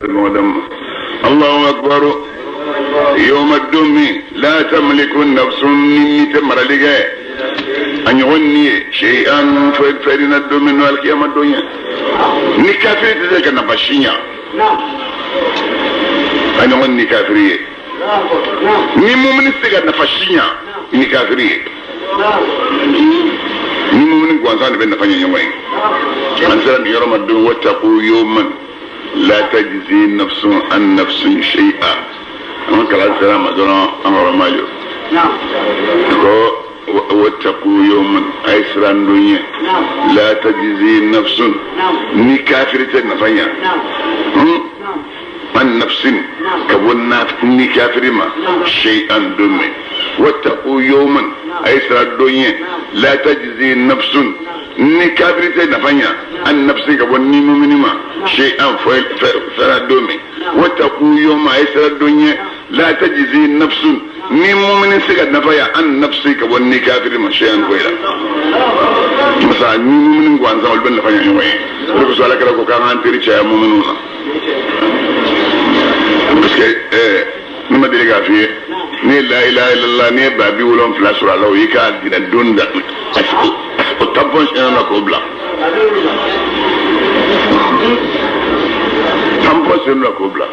Allahu akbar yawma don min la tamliku nafsun ni ni tɛ marali kɛ a ɲɔgɔn ni ye shay'an fɛn na don min n'o alikiyama don ye ni kafiri tɛ se ka nafa si ɲa a ɲɔgɔn ni kafiri ye ni mumini tɛ se ka nafa si ɲa ni kafiri ye ni mumini gansan de bɛ nafa ɲɛ ɲɔgɔn ye an sera nin yɔrɔ ma don wattaqu yawman la tajzi nafsun an nafsin shay'a an ka kalan sera a ma dɔrɔn an kɔrɔ ma jɔ ko wattaqu yawman a ye siran don ɲɛ la tajzi nafsun ni kafiri tɛ nafa ɲa an nafsin ka bɔ ni kafiri ma shay'an don min wattaqu yawman a ye siran don ɲɛ la tajzi nafsun ni kafiri tɛ nafa ɲa an nafsin ka bɔ ni mumini ma shay'an fɛn don min wattaqu yawman a ye siran don ɲɛ la tajzi nafsun ni mumini se ka nafa ya an nafsi ka bɔ ni kafiri ma shay'an foyi la masa ni mumini gansan olu bɛ nafa ɲa ɲɔgɔn ye o de kosɔn ala kira ko k'an k'an teri caya muminiw na parce que ne ma deli k'a f'i ye ne ye la ilaha illallah ne ye 70000 sɔrɔ a la o y'i ka dinɛ don da o tampon siɲɛ na k'o bila tampon siɲɛ na k'o bila.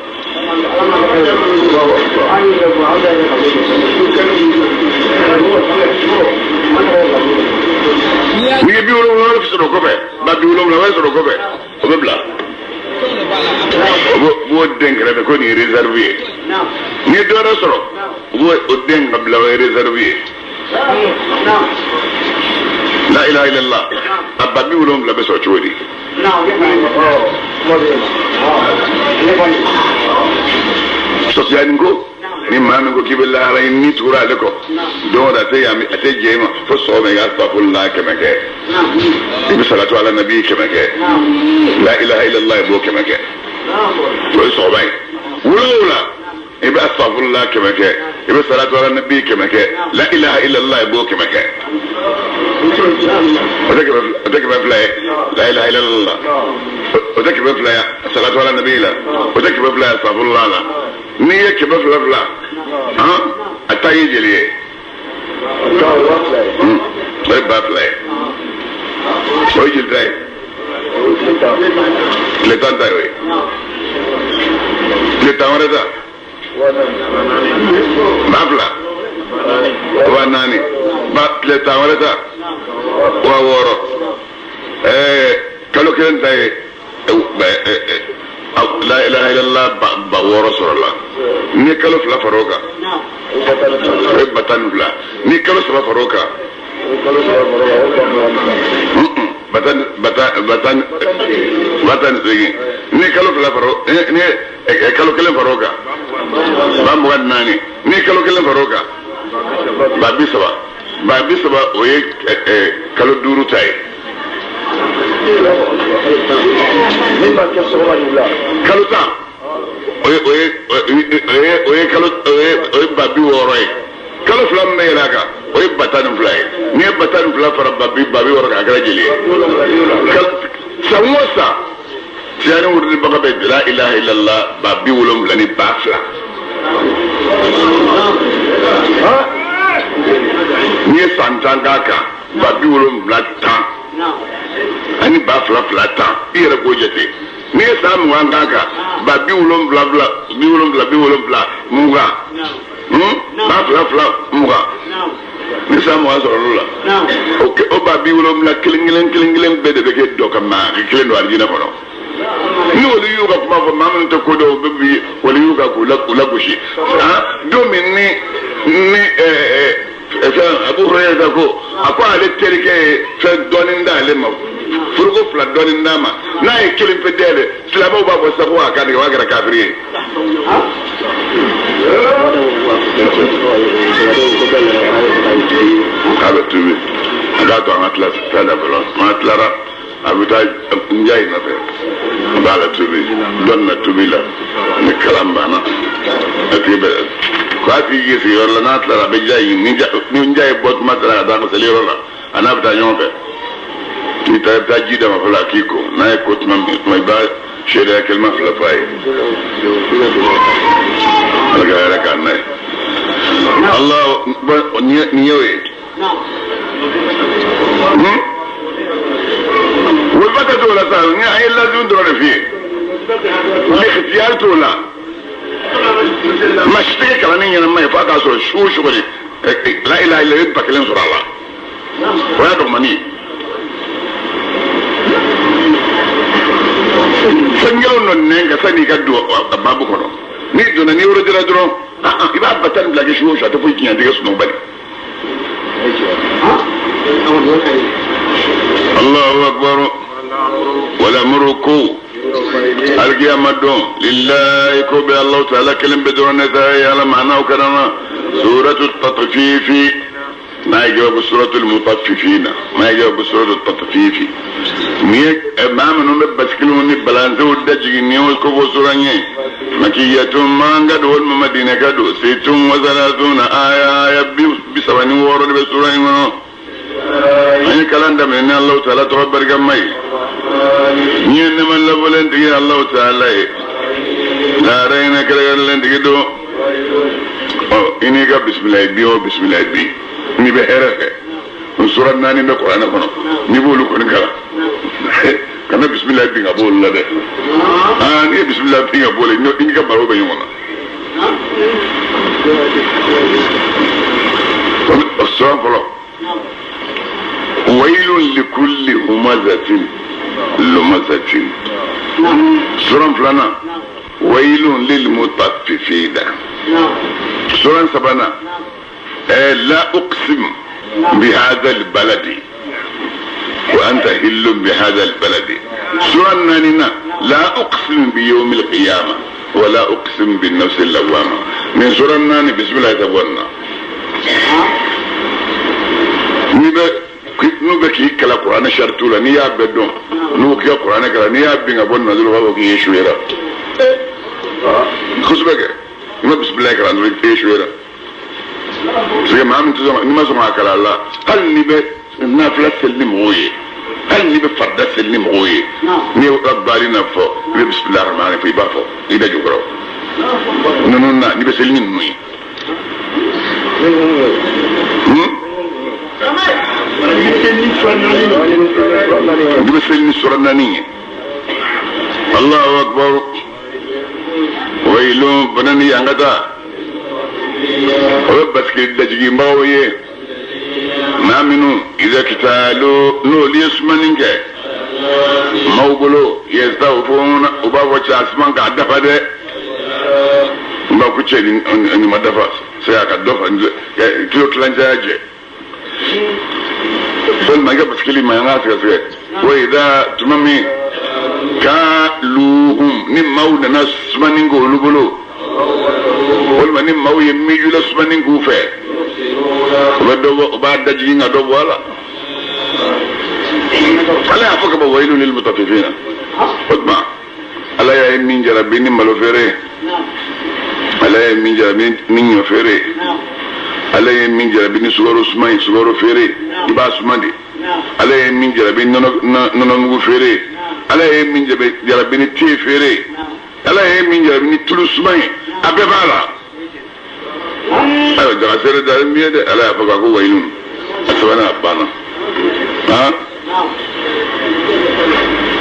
N'i ye 70 sɔrɔ o kɔfɛ 70 wɛrɛ sɔrɔ o kɔfɛ o bɛ bila. O b'o den kɛrɛfɛ ko nin ye réserve ye n'i ye dɔ wɛrɛ sɔrɔ o b'o den ka bila o ye réserve ye la ilaha illallah a 70,000 bɛ sɔrɔ cogo di sɔsiyani ko ni maa min ko k'i bɛ lahara ɲini n'i tugura ale kɔ don o don a tɛ yan a tɛ jɛ i ma fo sɔgɔma i ka astafurulahi 100 kɛ i bɛ salatu ala nabi 100 kɛ la ilaha illallah i b'o 100 kɛ o ye sɔgɔma ye wula o wula i bɛ astafurulahi 100 kɛ i bɛ salatu ala nabi 100 kɛ la ilaha illallah i b'o 100 kɛ o tɛ 200 ye la ilaha illallah o tɛ 200 ye salatu ala nabi la o tɛ 200 ye astafurulahi la n'i ye 200 fila a ta ye jeli ye o ye 2000 ye o ye jeli ta ye tile 10 ta ye o ye tile 10 wɛrɛ ta 2000 4000 ba tile 10 wɛrɛ ta 6000 kalo kelen ta ye la ilaha illallah 6000 sɔrɔ la ni kalo 2 far'o kan o ye 12000 ni kalo 3 far'o kan 18000 ni kalo 2 far'o ni kalo 1 far'o kan 24,000 ni kalo 1 far'o kan 30,000 30,000 o ye kalo 5 ta ye kalo 10 o ye kalo o ye 60,000 ye kalo 2 min bɛ yɛlɛ a kan o ye 12,000 ye n'i ye 12,000 fara 60,000 kan a kɛra jeli ye san o san tiyani wurudibaga bɛ la ilaha illallah 70,000 n'i ye san 10 k'a kan 70,000 tan ani 2000 fila tan i yɛrɛ k'o jate n'i ye san 20 k'a kan 70,000 70 70 20 2000 fila 20 ni san 20 sɔrɔ olu la o 70,000 kelen kelen kelen kelen bɛɛ de bɛ kɛ dɔ ka maa kelen don alijinɛ kɔnɔ ni olu y'u ka kuma fɔ maa minnu tɛ ko dɔn u bɛ bi olu y'u ka k'u lagosi don min ni fɛn Abu Hurayra ko a ko ale terikɛ ye fɛn dɔɔnin d'ale ma foroko 2 dɔɔnin d'a ma n'a ye kelen pe dayɛlɛ silamɛw b'a fɔ sisan ko a ka tigɛ k'a kɛra kafiri ye. K'a bɛ tubi a k'a to an ka tila fɛn la fɔlɔ n'an tilara a bɛ taa nja in nɔfɛ a b'a la tubi dɔnni na tubi la ni kalan banna a tigi bɛ ko a tigi k'i sigi yɔrɔ la n'a tilara a bɛ nja in ni nja ye bɔ tuma sera ka taa ka seli yɔrɔ la a n'a bɛ taa ɲɔgɔn fɛ i bɛ taa ji d'a ma fɔlɔ a k'i ko n'a ye ko tuma min i b'a seereya kelima 2 fɔ a ye. Ala ka hɛrɛ k'an n'a ye. Allah nin y'o ye. Wajiba tɛ t'o la sa, ni an ye lazimu dɔrɔn de f'i ye. Likhtiyari t'o la. Maa si tɛ kɛ kalanden ɲɛnama ye f'a k'a sɔrɔ su o su kɔni la ilaha illa i bɛ 1000 sɔrɔ a la. O y'a dɔgɔmani ye. Fɛn kelen dɔ nɛn ka sanni i ka don a baabu kɔnɔ. N'i donna n'i yɔrɔ dɔrɔn, i b'a 10 bila kɛ su o su, a tɛ foyi tiɲɛ, a tɛ kɛ sunɔgɔ bali. Allahu akbar. Wal amru ko alkiyama don lillahi ko bɛ Allahu ta'ala kelen bɛ dɔrɔn ne ta ye ala maanaw kana suratu tatfifi n'a ye ko suratul mutaffifina n'a ye ko suratu tatfifi ni ye maa minnu bɛ basikiliw ni balansew dajigin ni y'o ko fɔ sura ye makiyatun manga don walima madina ka don situn wa salasuna aya aya 36 de bɛ sura in kɔnɔ. An ye kalan daminɛ ni Alahu taala tɔgɔ barikama ye. N ye nɛɛma lafɔlen tigi Alahu taala ye. Lahara in na kɛrɛnkɛrɛnlen tigi don. Ɔ i n'i ka bisimilayi bi o bisimilayi bi n'i bɛ hɛrɛ fɛ. N sura 4 bɛ kuranɛ kɔnɔ n'i b'olu kɔni kalan. Kana bisimilayi bin ka bɔ olu la dɛ. Aa n'i ye bisimilayi bin ka bɔ olu la i n'i ka baro bɛ ɲɔgɔn na. O sura fɔlɔ. Wailun likulli humazatin lumazatin. Sura filanan. Wailun lilmutaffifina. Sura sabanan. La uqsim bihadha albaladi wa anta hillun bihadha albaladi. Sura naaninan. La uqsim biyawmi alqiyama wa la uqsim binnafsi allawama. Nin sura 4 bisimilahi tɛ bɔ nin na. N'i bɛ n'u bɛ k'i kalan kuranɛ saritu la n'i y'a bɛɛ dɔn n'u k'i ka kuranɛ kalan n'i y'a bin ka bɔ nin na dɔrɔn u b'a fɔ k'i échoué kosɛbɛ kɛ i ma bisimilahi kalan dɔrɔn i échoué parce que maa min tɛ sɔn n'i ma sɔn k'a kalan a la hali n'i bɛ nafila seli ni mɔgɔw ye hali n'i bɛ farida seli ni mɔgɔw ye n'i ye baari na fɔ i bɛ bisimilahi rahmani fɔ i b'a fɔ i da jukɔrɔ ninnu na n'i bɛ seli ni ninnu ye. N'i bɛ seli ni sura 4 ye. Allahu akbar. Wailun bana ni yan ka taa. O bɛ basigi dajiginbagaw ye. Maa minnu idha kitalu n'olu ye sumani kɛ maaw bolo yastawfuna u b'a fɔ cɛ a suman k'a dafa dɛ. N b'a ko cɛ nin ma dafa se a ka dɔ fa kilo tilancɛ y'a jɛ. Walima i ka basikili ma an k'a sɛgɛsɛgɛ. Wa idha tuma min kaluhum ni maaw nana sumani k'olu bolo walima ni maaw ye mijula sumani k'u fɛ u bɛ dɔ bɔ u b'a dajigin ka dɔ bɔ a la. Ala y'a fɔ ka bɔ wayilu lil mutaffifina. O tuma Ala y'a ye min jarabi ni malo feere, Ala ye min jarabi ni ɲɔ feere, Ala ye min jarabi ni sukaro suman ye sukaro feere, i b'a suman de. Ala ye min jarabi ni nɔnɔmugu feere, Ala ye min jarabi ni te feere, Ala ye min jarabi ni tulu suman ye, a bɛɛ b'a la. Ayiwa daga seere da min ye dɛ, Ala y'a fɔ k'a ko wayilun a sɛbɛnna a banna. Han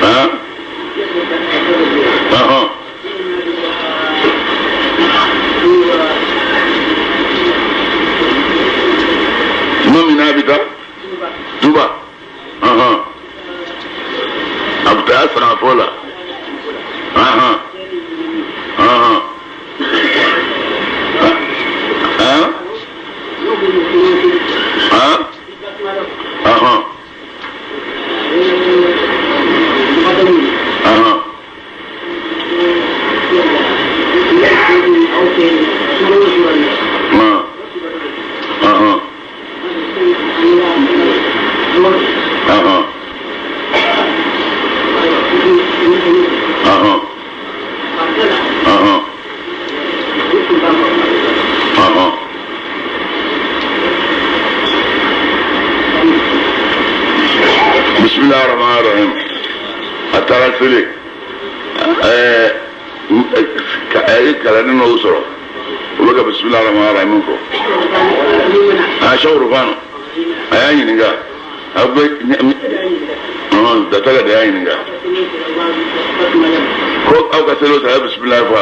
han ɔhɔn. Tuma min n'a bɛ taa Tuba, ɔhɔn, a bɛ taa sagafɔ la, ɔhɔn, ɔhɔn, han, han, ɔhɔn, ɔhɔn. Ɔhɔn, ɔhɔn, ɔhɔn, ɔhɔn, ɔhɔn. Bisimilahi rahmani rahim. A taara seli. A ye kalanden dɔw sɔrɔ u bɛ ka bisimilahi rahmani rahim fɔ a sawurufano a y'a ɲininka a bɛ dataga de y'a ɲininka ko aw ka seli o seli a ye bisimilahi fɔ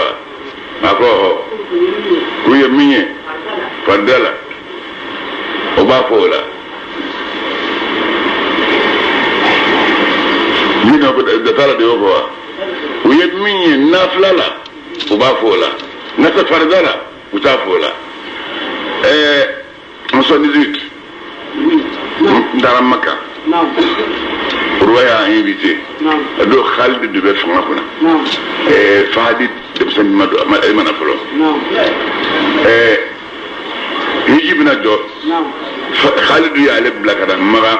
a ko ɔhɔ k'u ye min ye farida la o b'a fɔ o la min ko datala de y'o fɔ wa u ye min ye nafila la u b'a fɔ o la n'a tɛ farida la u t'a fɔ o la en 78 n taara Maka Roi y'a invité a don Khalid de bɛ fanga kunna Fahadi denmisɛnnin ma don a ma na fɔlɔ hiji bɛna jɔ Khalid y'ale bila ka na Makan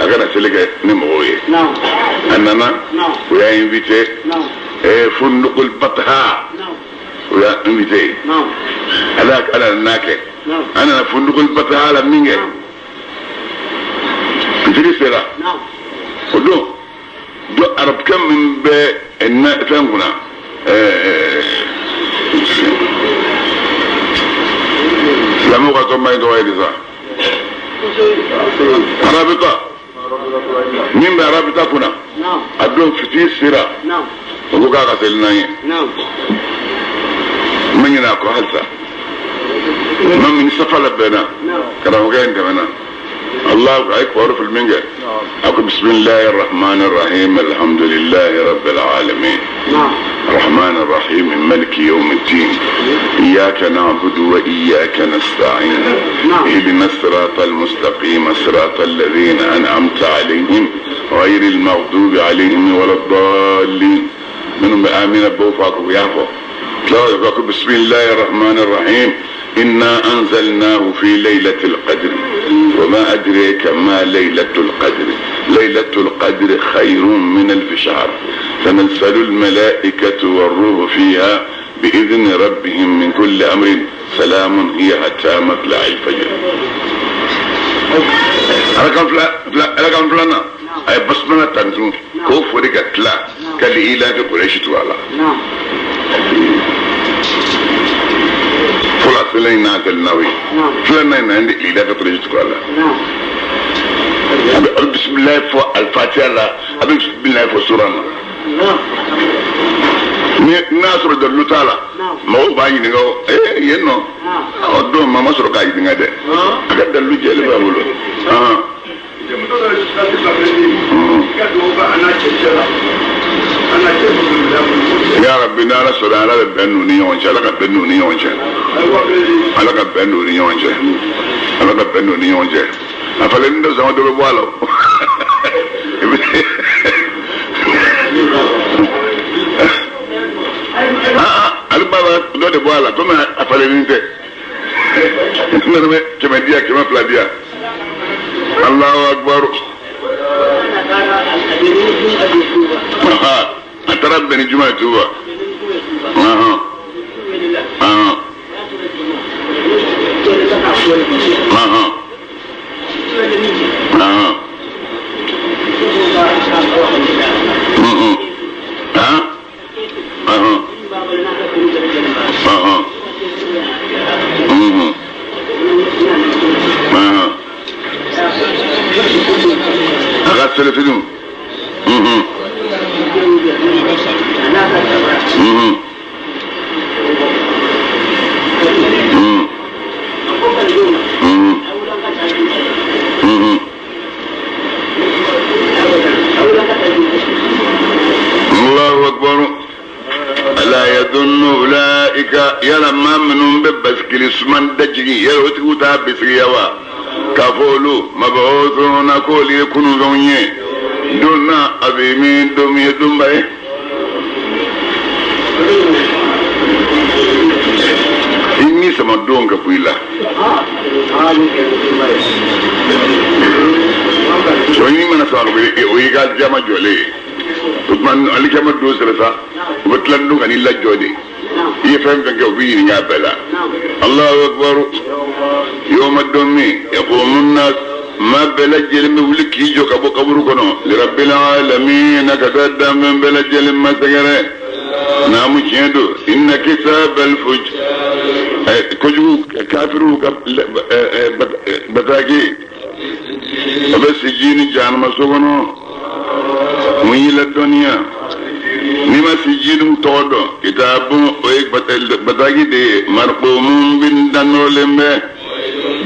a ka na seli kɛ ni mɔgɔw ye a nana u y'a invité Fundukul Batha u y'a invité ala ala n'a kɛ a nana Fundukul Batha la min kɛ fitiri sera o don don arabukɛ min bɛ fɛn kunna silamɛw ka tɔnba in tɔgɔ ye di sa arabita min bɛ arabita kunna a don fitiri sera o ko k'a ka seli n'an ye n ma ɲinɛ a kɔ halisa ma min safa labɛnna karamɔgɔkɛ in tɛmɛna الله أكبر في المنجل أقول بسم الله الرحمن الرحيم الحمد لله رب العالمين الرحمن الرحيم مالك يوم الدين إياك نعبد وإياك نستعين اهدنا الصراط المستقيم صراط الذين أنعمت عليهم غير المغضوب عليهم ولا الضالين منهم آمين بوفاك ويافو بسم الله الرحمن الرحيم إنا أنزلناه في ليلة القدر وما أدريك ما ليلة القدر ليلة القدر خير من ألف شهر تنزل الملائكة والروح فيها بإذن ربهم من كل أمر سلام هي حتى مطلع الفجر. رقم فلانا أي بسملة تنزل كوف ورقة لا كالإله قريش توالا فلا فلان نازل ناوي فلان عندي إله قريش توالا بسم الله فو الفاتحة لا بسم الله فو سورة n'a sɔrɔ dalilu t'a la mɔgɔw b'a ɲininka o ee yen nɔ o don maa ma sɔrɔ k'a ɲininka dɛ a ka dalilu jɛlen b'a bolo. Ya Rabbi n'Ala sɔrɔ Ala bɛ bɛn n'u ni ɲɔgɔn cɛ Ala ka bɛn n'u ni ɲɔgɔn cɛ Ala ka bɛn n'u ni ɲɔgɔn cɛ Ala ka bɛn n'u ni ɲɔgɔn cɛ a falen dɔ sama dɔ bɛ bɔ a la o. Ale b'a dɔ de bɔ a la komi a falenni tɛ n nana bɛ 100 di yan 200 di yan Allahu akbar a taara bɛn ni juma ye tuba yala maa minnu bɛ basikili suman dajigi yala o tigiw t'a bisigiya wa k'a fɔ olu mabɔsɔnna k'olu ye kununfɛnw ye don na a bɛ min don min ye donba ye. I ni sama don ka bɔ i la. O ni mana sama ka bɔ i o y'i ka jama jɔlen ye o tuma alikiyama don sera sa o bɛ tila don ka n'i lajɔ de. I ye fɛn fɛn kɛ u b'i ɲininka a bɛɛ la Allahu akbar yawma don min yaqumu nnas maa bɛɛ lajɛlen bɛ wuli k'i jɔ ka bɔ kaburu kɔnɔ lirabbil alamin ka taa danfɛn bɛɛ lajɛlen ma sɛgɛrɛ Naamu tiɲɛ don inna kitabal fujjar kojugu kafiriw ka bataki a bɛ sijini jahanama so kɔnɔ mun y'i ladɔnniya n'i ma sijini tɔgɔ dɔn kitabu o ye bataki de ye marqumun bin danɔrɔlen bɛ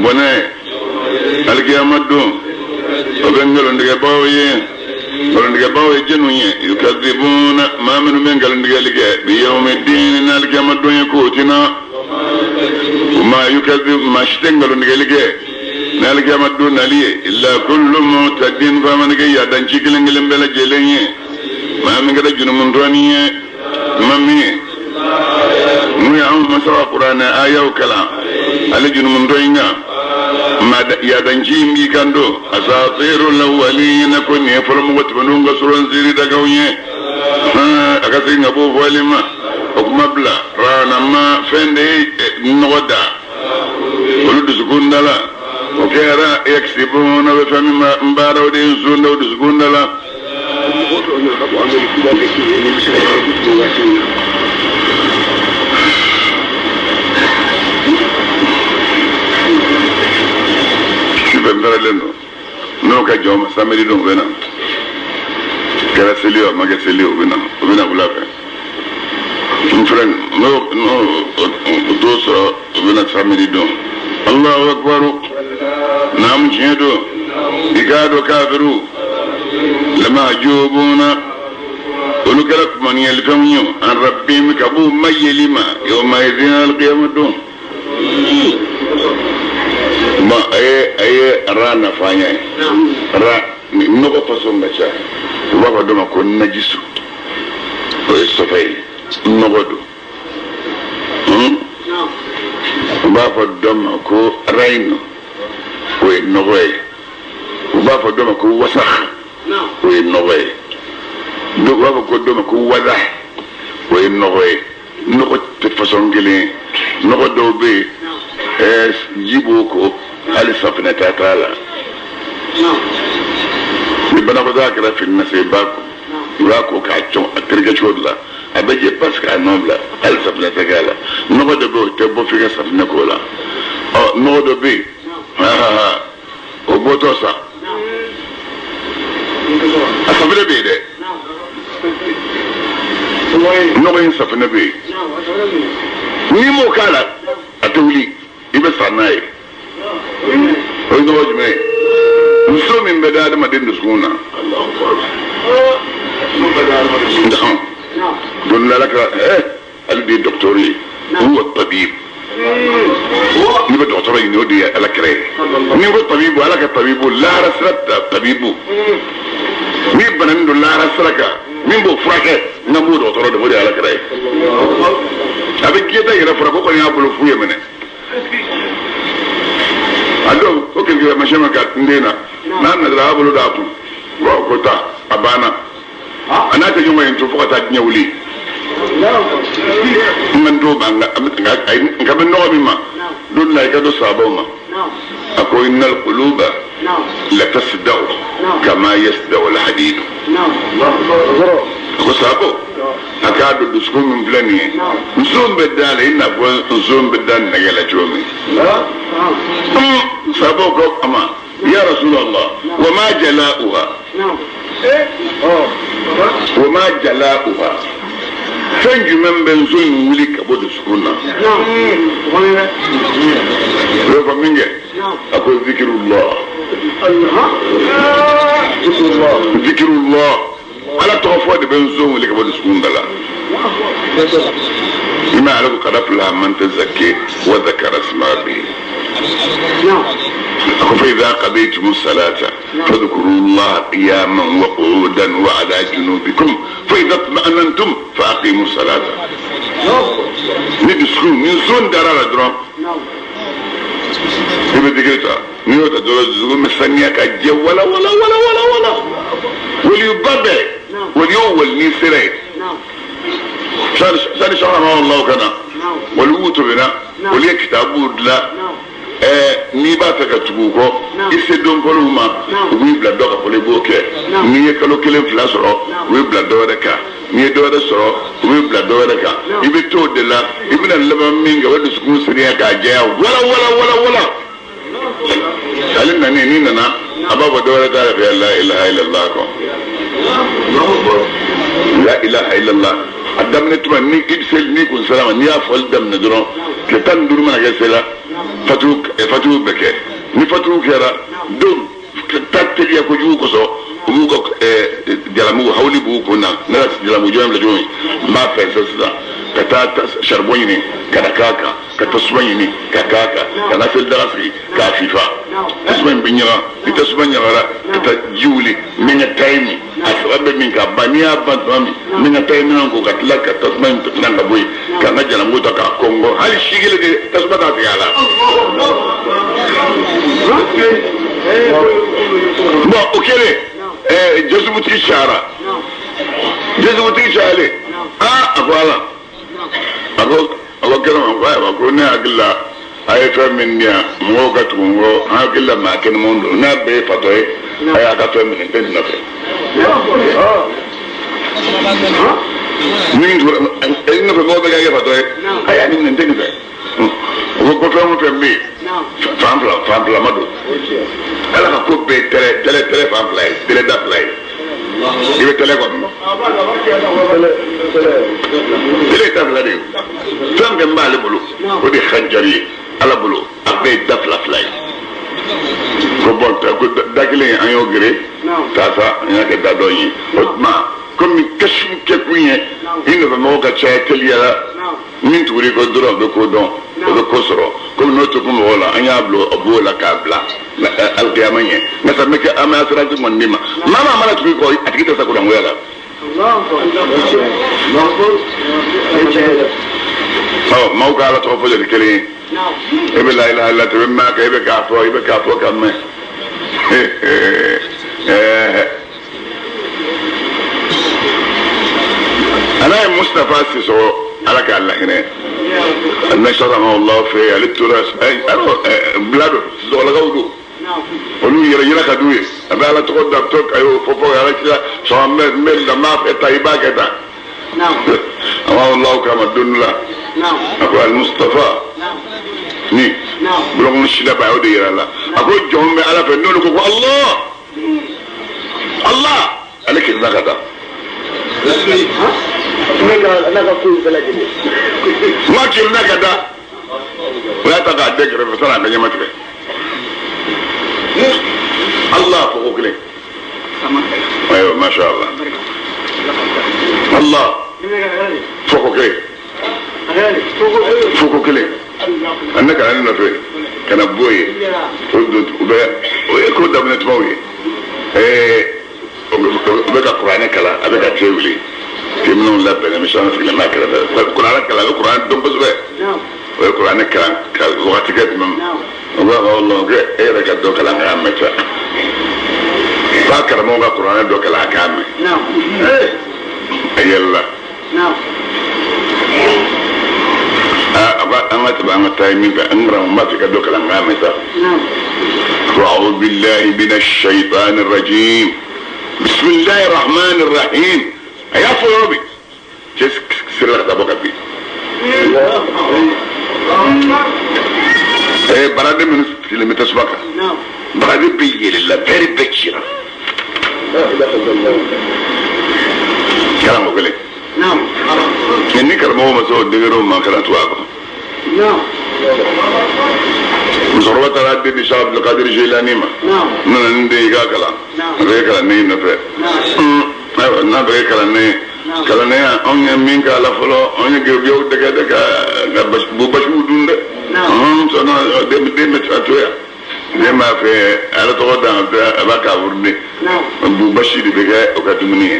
bɔnɛ alikiyama don o bɛ nkalontigɛbaaw ye nkalontigɛbaaw ye jɛnw ye yukazibuna maa minnu bɛ nkalontigɛli kɛ bi yawmi dini n'alikiyama don ye k'o tɛ na ma yukazib maa si tɛ nkalontigɛli kɛ n'alikiyama don nali ye illa kullu mu'tadin f'a mana kɛ yadanci kelen kelen bɛɛ lajɛlen ye maa min kɛra junumuntɔni ye maa min ye n'u ye anw masa ka kuranɛ ayaw kalan ale junumuntɔ in kan maa yadanci in b'i kan don asatiru lawalina ko nin ye fɔlɔ mɔgɔ tɛmɛnenw ka sɔrɔ nsiiri dagaw ye a ka segin ka bɔ fɔli ma o kuma bila ranama fɛn de ye nɔgɔ da olu dusukun da la o kɛra yakisibuna bɛ fɛn min baara o de ye nson da o dusukun da la. Sufɛ n fɛrɛlen don n'o ka jɔn ma samedi don u bɛ na kɛra seli o a ma kɛ seli o u bɛ na u bɛ na wula fɛ n filɛ n'o n'o o t'o sɔrɔ u bɛ na samedi don Allahu akbar naamu tiɲɛ don i k'a dɔn kafiriw lamahjubuna olu kɛra kumaniyalifɛnw ye an rabbihim ka b'u ma yeli ma yawma idin alqiyama don bon a ye a ye ra nafa ɲɛ ra nɔgɔ fasɔn ka ca u b'a fɔ dɔ ma ko najisu o ye sɔfɛ ye nɔgɔ don u b'a fɔ dɔ ma ko rayinu o ye nɔgɔ ye u b'a fɔ dɔ ma ko wasakh o ye nɔgɔ ye u b'a fɔ ko dɔ ma ko wada o ye nɔgɔ ye nɔgɔ tɛ fasɔn kelen ye nɔgɔ dɔw bɛ yen ɛɛ ji b'o ko hali safinɛ ta t'a la ni banakɔtaa kɛra fini na se i b'a ko i b'a ko k'a cɔn a terikɛ cogo dɔ la a bɛ jɛ parce que a nɔ bila hali safinɛ tɛ k'a la nɔgɔ dɔ bɛ yen o tɛ bɔ f'i ka safinɛ k'o la ɔ nɔgɔ dɔ bɛ yen o bɔtɔ sa a safinɛ bɛ yen dɛ nɔgɔ in safinɛ bɛ yen n'i m'o k'a la a tɛ wuli i bɛ sa n'a ye o ye nɔgɔ jumɛn ye muso min bɛ da adamaden dusukun na don ala ka ale de ye dɔgɔtɔrɔ ye huwa tabib n'i bɛ dɔgɔtɔrɔ ɲini o de ye ala kira ye n'i ko tabibu ala ka tabibu lahara sira tabibu n'i bananen don lahara sira kan min b'o furakɛ n'an b'o dɔgɔtɔrɔ dɔn o de ye ala kira ye a bɛ diɲɛ ta yɛrɛ fura ko kɔni y'a bolo fu ye minɛ a dɔw o kirikira masiyɛn ma ka n den na n'a nana a y'a bolo d'a kun ko taa a banna a n'a tɛ ɲɔgɔn ye to fo ka taa diɲɛ wuli n ka n t'o ban nka bɛ nɔgɔ min ma don la i ka don sabaw ma a ko innal quluba la tasda'u kama yasda'u al-hadidu a ko sabaw a k'a dɔn dusukun min filɛ nin ye nson bɛ da la i n'a fɔ nson bɛ da nɛgɛ la cogo min sabaw ko a ma ya rasulallah wa ma jala'uha wa ma jala'uha fɛn jumɛn bɛ nson in wuli ka bɔ dusukun na o bɛ fɔ min kɛ a ko zikirullah zikirullah ala tɔgɔ fɔ de bɛ nson wuli ka bɔ dusukun da la i ma ala ko kad aflaha man tazakka wa dhakara isma rabbihi a ko fa idha qadaytum salata fadhkuru llaha qiyaman wa qu'udan wa ala junubikum fa idha itma'anantum fa aqimu salata ni dusukun ni nson dara la dɔrɔn i bɛ zikiri ta n'i y'o ta dɔrɔn dusukun bɛ saniya ka jɛ wala wala wala wala wala waliyuba bɛɛ wali o wali n'i sera yen sani sɔgɔma Allahu ka na waliw tɛmɛna olu ye kitabuw dilan n'i b'a fɛ ka tugu u kɔ i se don fɔlɔw ma u b'i bila dɔ kan fɔlɔ i b'o kɛ n'i ye kalo kelen fila sɔrɔ u b'i bila dɔ wɛrɛ kan. N'i ye dɔ wɛrɛ sɔrɔ, u b'i bila dɔ wɛrɛ kan. I bɛ t'o de la, i bɛna laban min kɛ, o dusukun siriya k'a jɛya wala wala wala wala. Ale nani, n'i nana, a b'a fɔ dɔ wɛrɛ t'a fɛ la ilaha illallah kɔ. La ilaha illallah. A daminɛ tuma ni i bɛ seli, n'i kun sera ma, n'i y'a fɔli daminɛ dɔrɔn, tile 15 mana kɛ sela, fatuw bɛ kɛ. Ni fatuw kɛra, don ta teliya kojugu kosɔn, u b'u ka jalamugu hawuli b'u kun na. Ne ka jalamugu jɔn filɛ cogo min, n b'a fɛ sisan ka taa saribɔn ɲini ka na k'a kan, ka tasuma ɲini ka k'a kan, ka na seli daga sigi k'a fifa. Tasuma in bɛ ɲaga, ni tasuma ɲagara, ka taa ji wuli, n bɛ n ka tayi min, a saba bɛ min k'a ban. N'i y'a ban tuma min, n bɛ n ka tayi minɛn ko ka tila ka tasuma in tila ka bɔ yen, ka n ka jalamugu ta k'a kɔngɔ, hali si kelen de tasuma t'a tigɛ a la. Bon, o kɛlen, jɛsugutigi cayara, jɛsugutigi cayalen, aa, a ko ala, a ko kɛnɛ ma, ko ayiwa, ko ne hakili la a ye fɛn min di yan, mɔgɔw ka tugu n kɔ, an hakili la maa kɛnɛmanw don, n'a bɛɛ ye fatɔ ye, a y'a ka fɛn minɛ, n tɛ nin nɔfɛ. Min tugura e nɔfɛ, mɔgɔ bɛɛ ka kɛ fatɔ ye, a y'a nin minɛ, n tɛ nin fɛ. O ko fɛn o fɛn bɛ yen, fan fila, fan fila ma don. Ala ka ko bɛɛ tɛrɛ tɛrɛ tɛrɛ fan fila ye, tɛrɛ da fila ye. I bɛ tɛlɛ kɔnɔ, tɛlɛ ye da fila de ye. Fɛn fɛn b'ale bolo, o de ye hanjari ye Ala bolo, a bɛɛ ye da fila fila ye. Ko bɔn, ko da kelen an y'o gere taa sa, an y'a kɛ da dɔ ye. O tuma, komi kasiw kɛkun ye i nɔfɛ mɔgɔw ka caya teliya la, min tugura i kɔ dɔrɔn, o bɛ ko dɔn, o bɛ ko sɔrɔ. Komi n'o tɛ kun mɔgɔw la, an y'a bila o b'o la k'a bila alikiyama ɲɛ. Nka sa, bɛ kɛ an bɛ assurance kɔni d'i ma, maa maa mana tugu i kɔ, a tigi tɛ sa kurangoya la. Ɔ, maaw ka Ala tɔgɔ fɔ de kelen ye. E bɛ la ilaha illallah, i bɛ mɛn a kan, e bɛ k'a fɔ, i bɛ k'a fɔ ka mɛn. Ala ye Mustapha Sisɔkɔ, Ala k'a lahinɛ, nasarama fɛ, ale tora bila don Sisɔkɔlakaw don, olu yɛrɛ yira ka d'u ye. A bɛ Ala tɔgɔ da to a y'o fɔ fɔ Ala kira sɔn, n bɛ n b'a fɛ ta, i b'a kɛ tan. A b'a Alahu kama don dɔ la, a ko al Mustapha ni bulɔnkɔnɔ sida ba, y'o de yira a la. A ko jɔn bɛ Ala fɛ, n'olu ko ko Allah Allah, ale kirina ka taa. Ma kirina ka da, o y'a ta k'a den kɛrɛfɛ sani a ka ɲɛma tigɛ. Allah fɔ ko kelen. Ayiwa, masha Allah, Allah fɔ ko kelen, fɔ ko kelen. A ne kana ne nɔfɛ ka na bɔ yen, o don o bɛ o ye ko daminɛ tumaw ye. O bɛ ka kuranɛ kalan, a bɛ ka te wuli, te minɛnw labɛnnen bɛ, sɔn sigilen b'a kɛrɛfɛ, kuranɛ kalan, a bɛ kuranɛ dɔn kosɛbɛ. O ye kuranɛ kalan ka wagati kɛ tuma min, o b'a fɔ Allah ko e yɛrɛ ka dɔ kalan k'a mɛn sa, f'a karamɔgɔ ka kuranɛ dɔ kalan a k'a mɛn. A yɛlɛla, a ko an ka tɛmɛ, an ka taa min fɛ, an karamɔgɔ, n b'a fɛ ka dɔ kalan k'a mɛn sa. Ko أعوذ بالله من الشيطان الرجيم بسم الله الرحمن الرحيم. A y'a fɔ yɔrɔ min, cɛ sera ka taa bɔ ka bin. Baraden minnu sigilen bɛ tasuma kan, baraden bɛ yɛlɛla, bɛɛ bɛɛ cira. Karamɔgɔ kelen ni karamɔgɔ ma se o degerew ma, kana tugu a kɔ. Musokɔrɔba taara den di Cheikh Abdulkadir Jilani ma. N nana ni den ye, i k'a kalan, a bɛ kɛ kalanden nɔfɛ. Ayiwa, n'a bɛ kɛ kalanden ye, kalandenya, anw ye min k'a la fɔlɔ, anw ye geribuyaw dɛgɛ dɛ, ka basiw dun dɛ. Sɔnna den bɛ a to yan, den b'a fɛ Ala tɔgɔ da, a b'a k'a wurudi bu basi de bɛ kɛ o ka dumuni ye.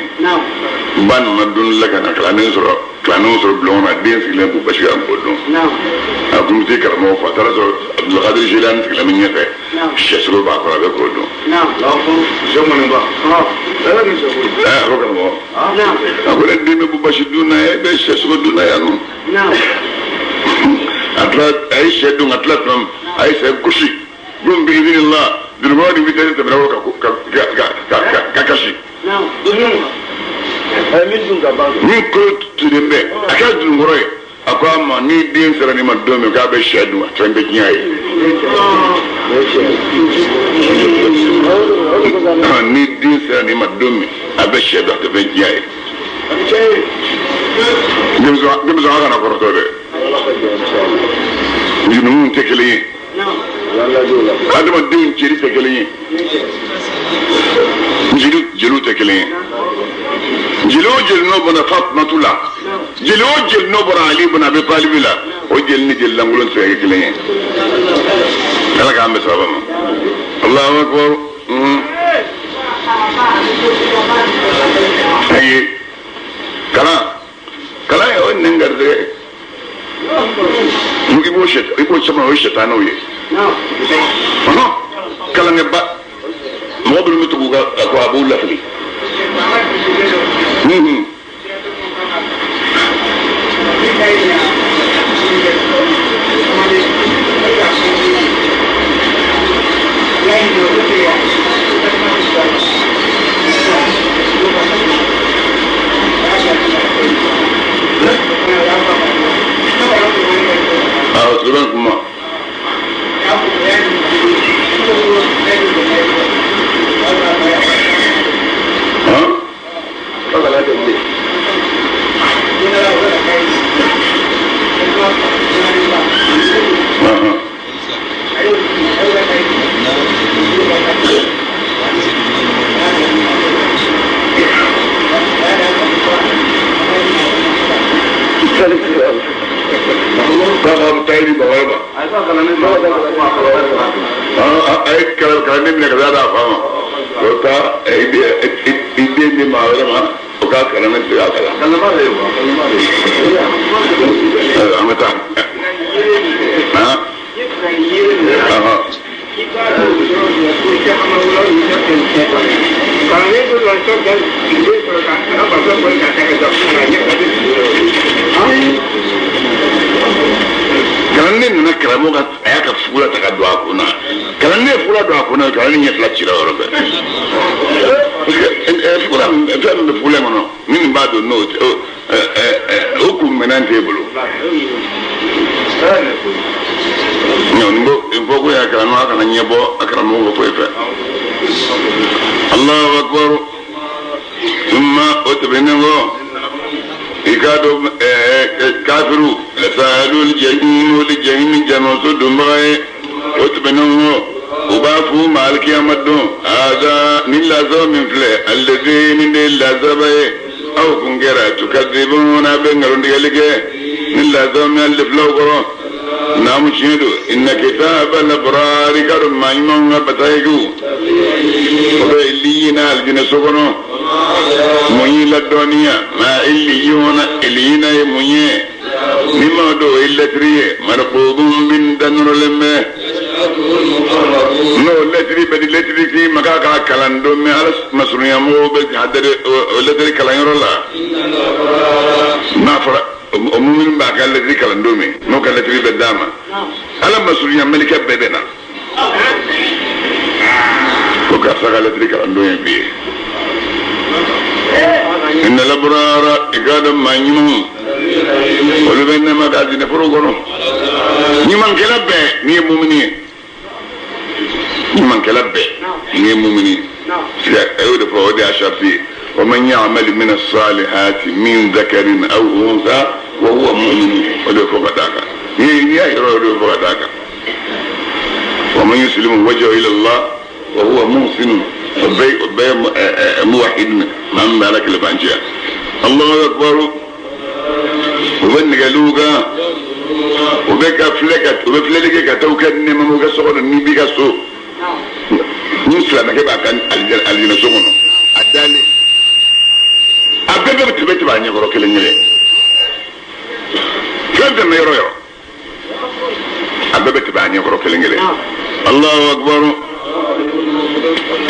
Ba nana don la ka na kalanden sɔrɔ, kalandenw sɔrɔ bulon kɔnɔ, den sigilen bu basi kan k'o dun. A kun bɛ se karamɔgɔ fɔ, a taara sɔrɔ Abdulkadir Jilani sigilen bɛ ɲɛfɛ, sɛsogo b'a kɔrɔ, a bɛ k'o dun. A ko karamɔgɔ, a ko ne den bɛ bu basi dun na, e bɛ sɛsogo dun na yan nɔ. A tila, a ye sɛ dun ka tila tuma min, a ye sɛ gosi don biizinillah, dulukɔrɔ ni vitesse tɛmɛna o ka kasi. Min kolo tulen bɛ a kɛra dununkɔrɔ ye a ko a ma ni den sera nin ma don min k'a bɛ sɛ dun a fɛn tɛ diɲɛ ye. Ni den sera nin ma don min a bɛ sɛ dun a tɛ fɛn diɲɛ ye. Denmisɛn a kana kɔrɔtɔ dɛ. Ninnu tɛ kelen ye. Adamadenw jeli tɛ kelen ye. Jeliw tɛ kelen ye. Jeli o jeli n'o bɔra Fatumatu la, jeli o jeli n'o bɔra Ali bɔra Abi Talibi la, o jeli ni jeli lankolon tɛ se ka kɛ kelen ye. Ala k'an bɛn sababa ma. Allahu akbar. Ayi kalan ye o ye nɛn garisɛgɛ ye. I b'o caman o ye sɛtanɛw ye. Kalankɛba mɔgɔ minnu bɛ tugu u ka ko a b'u lafili. Sɛbɛn kuma. Kalanden minɛ ka taa d'a fa ma o taa i den di maa wɛrɛ ma o k'a kalan ne tɛ se k'a kalan. An bɛ taa. Kalanden nana karamɔgɔ ka a y'a ka fugula ta ka don a kun na. Kalanden ye fugula don a kun na, kalanden ɲɛ fila cira o yɔrɔ bɛɛ. Parce que fugula fɛn min bɛ fugula in kɔnɔ ni nin b'a don n'o o kun minɛn t'e bolo. Nin fɔ ko y'a karamɔgɔ a kana ɲɛbɔ a karamɔgɔ ka foyi fɛ. Allahu akbar. Summa o tɛmɛnen kɔ. I k'a dɔn kafiru lasalul jahim olu jahim jamaso donbaga ye o tɛmɛnen kɔ u b'a f'u ma alikiyama don haza ni lazaba min filɛ allazi nin de ye lazaba ye aw kun kɛra tukadibuna a bɛ nkalontigɛli kɛ ni lazaba min ale filaw kɔrɔ naamu tiɲɛ don inna kitaba labrari k'a dɔn maa ɲumanw ka batayikiw o bɛ iliyina alijinɛ so kɔnɔ. Mun y'i ladɔnniya maa iliyuna iliyina ye mun ye ni maa dɔw ye lɛtiri ye marqubun min danɔrɔlen bɛ n'o lɛtiri bɛ di lɛtiri k'i ma k'a k'a kalan don min ala masurunya mɔgɔw bɛ hadere o lɛtiri kalanyɔrɔ la n'a fɔra o muminu b'a ka lɛtiri kalan don min n'o ka lɛtiri bɛ d'a ma ala masurunya mɛlɛkɛ bɛɛ bɛ na ko karisa ka lɛtiri kalan don ye bi ye. Inna labrara i k'a dɔn maa ɲumanw olu bɛ nɛɛma k'a alijinɛ foro kɔnɔ ɲumankɛla bɛɛ n'i ye mumini ye ɲumankɛla bɛɛ n'i ye mumini ye a y'o de fɔ o de y'a sariti ye wa man ya'mal min as-salihati min dhakarin aw untha wa huwa mu'min o de fɔ ka d'a kan n'i y'a yɔrɔ o de fɔ ka d'a kan wa man yuslimu wajhahu ila Allah wa huwa muhsin o bɛɛ muwahhid maa min bɛ Ala kelebanciya Allahu akbar u bɛ nɛgɛliw kan u bɛ ka filɛ ka u bɛ filɛli kɛ ka taa u ka nɛɛma ka so kɔnɔ n'i b'i ka so ni silamɛkɛ b'a ka alijinɛ so kɔnɔ a dalen a bɛɛ bɛ tɛmɛ tɛmɛ a ɲɛkɔrɔ kelen kelen fɛn fɛn bɛ yɔrɔ yɔrɔ a bɛɛ bɛ tɛmɛ a ɲɛkɔrɔ kelen kelen Allahu akbar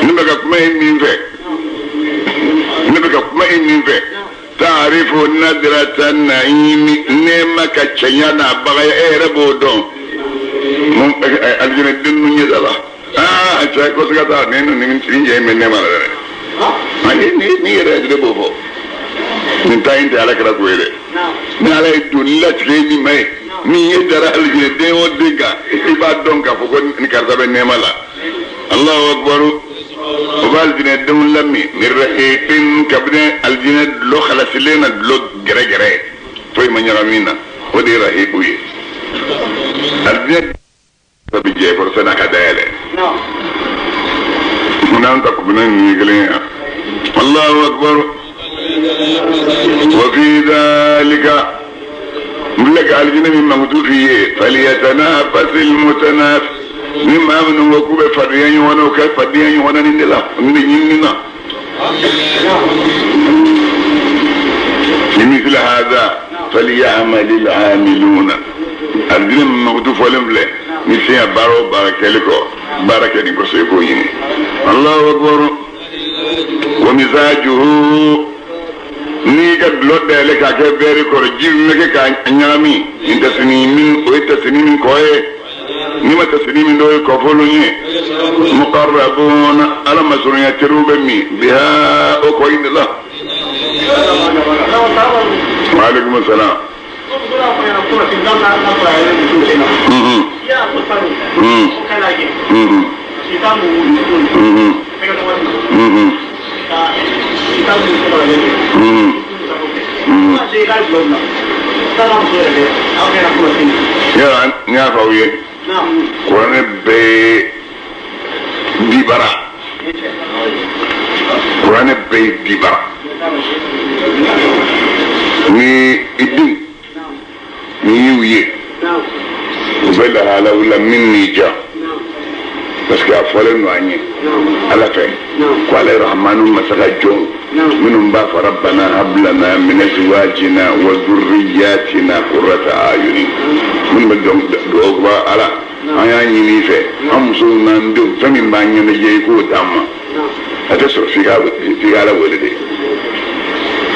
ne bɛ ka kuma e min fɛ ne bɛ ka kuma e min fɛ taarifu nadirata naimi nɛɛma ka cɛɲa n'a bagaya e yɛrɛ b'o dɔn alijinɛ den ninnu ɲɛ da la aa cɛ ko siga t'a la nin nin nin jɛ in bɛ nɛɛma la dɛ ni yɛrɛ de b'o fɔ Nin ta in tɛ ala kɛra ko ye dɛ. Ni ala ye doni latigɛ min ma ye, min ye dara alijinɛ den o den kan, i b'a dɔn k'a fɔ ko ni karisa bɛ nɛɛma la. Allahu akbar. O bɛ alijinɛ denw lamin min rahiqin, kabini alijinɛ dulɔ halasilen na, dulɔ gɛrɛgɛrɛ, foyi ma ɲagami na, o de ye rahiqu ye. Alijinɛ bɛ jɛ kɔrɔ sani a ka dayɛlɛ. N'an ta kubina ninnu ye kelen ye. Allahu akbar. Wa fi dhalika, n filɛ ka alijinɛ min mankutu f'i ye, falyatanafasil mutanaf, ni maa minnu ko k'u bɛ fadenya ɲɔgɔn na, u ka fadenya ɲɔgɔn na nin de la, nin de ɲinini na. Limithli hadha falyamalil amiluna. Alijinɛ min mankutu fɔlen filɛ ni siɲɛ baara o baara kɛli kɔ, baara kɛ nin kosɔn, i k'o ɲini. Allahu akbar. Wa mizajuhu, n'i ka dulɔ dayɛlɛ k'a kɛ vɛri kɔrɔ, ji min bɛ kɛ k'a ɲagami, min tasnimin, o ye tasnimin kɔ ye. N'i ma tasnimin dɔ ye, kɔfɔlon ye. Muqarrabuna, ala masurunya teriw bɛ min biha, o kɔ in de la. Wa alaikum salam. Yala n y'a fɔ aw ye, kuranɛ bɛɛ ye dibara, kuranɛ bɛɛ ye dibara. Ni i denw n'i y'u ye, u bɛ lahalaw la min n'i ja, parce que a fɔlen don an ye ala fɛ ko ale rahamanu masa ka jɔnw minnu b'a fɔ rabbana hablana min azwajina wa dhurriyyatina qurrata ayuni, minnu bɛ dugawu kɛ ala, an y'a ɲini i fɛ, an musow n'an denw, fɛn min b'an ɲɛnajɛ, i k'o d'an ma. A tɛ sɔrɔ f'i ka ala wele de.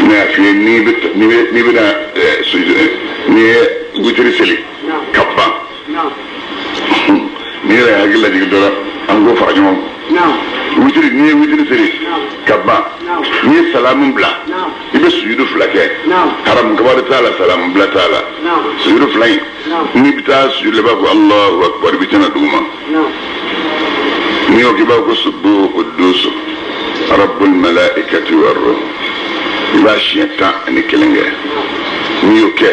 Ne y'a f'i ye, n'i bɛna n'i ye witiri seli ka ban, n'i yɛrɛ hakili lajigin dɔrɔn, an k'o fara ɲɔgɔn kan. Witiri, n'i ye witiri seli ka ban, n'i ye salamu bila, i bɛ sujudu fila kɛ. Haramu kibaru t'a la, salamu bila t'a la. Sujudu fila in, n'i bɛ taa sujudu la, i b'a fɔ Allahu akbar, i bɛ tɛna dugu ma. N'i y'o kɛ, i b'a fɔ ko subuhu quddus rabbul malaikati war ruh, i b'a siɲɛ 11 kɛ. N'i y'o kɛ,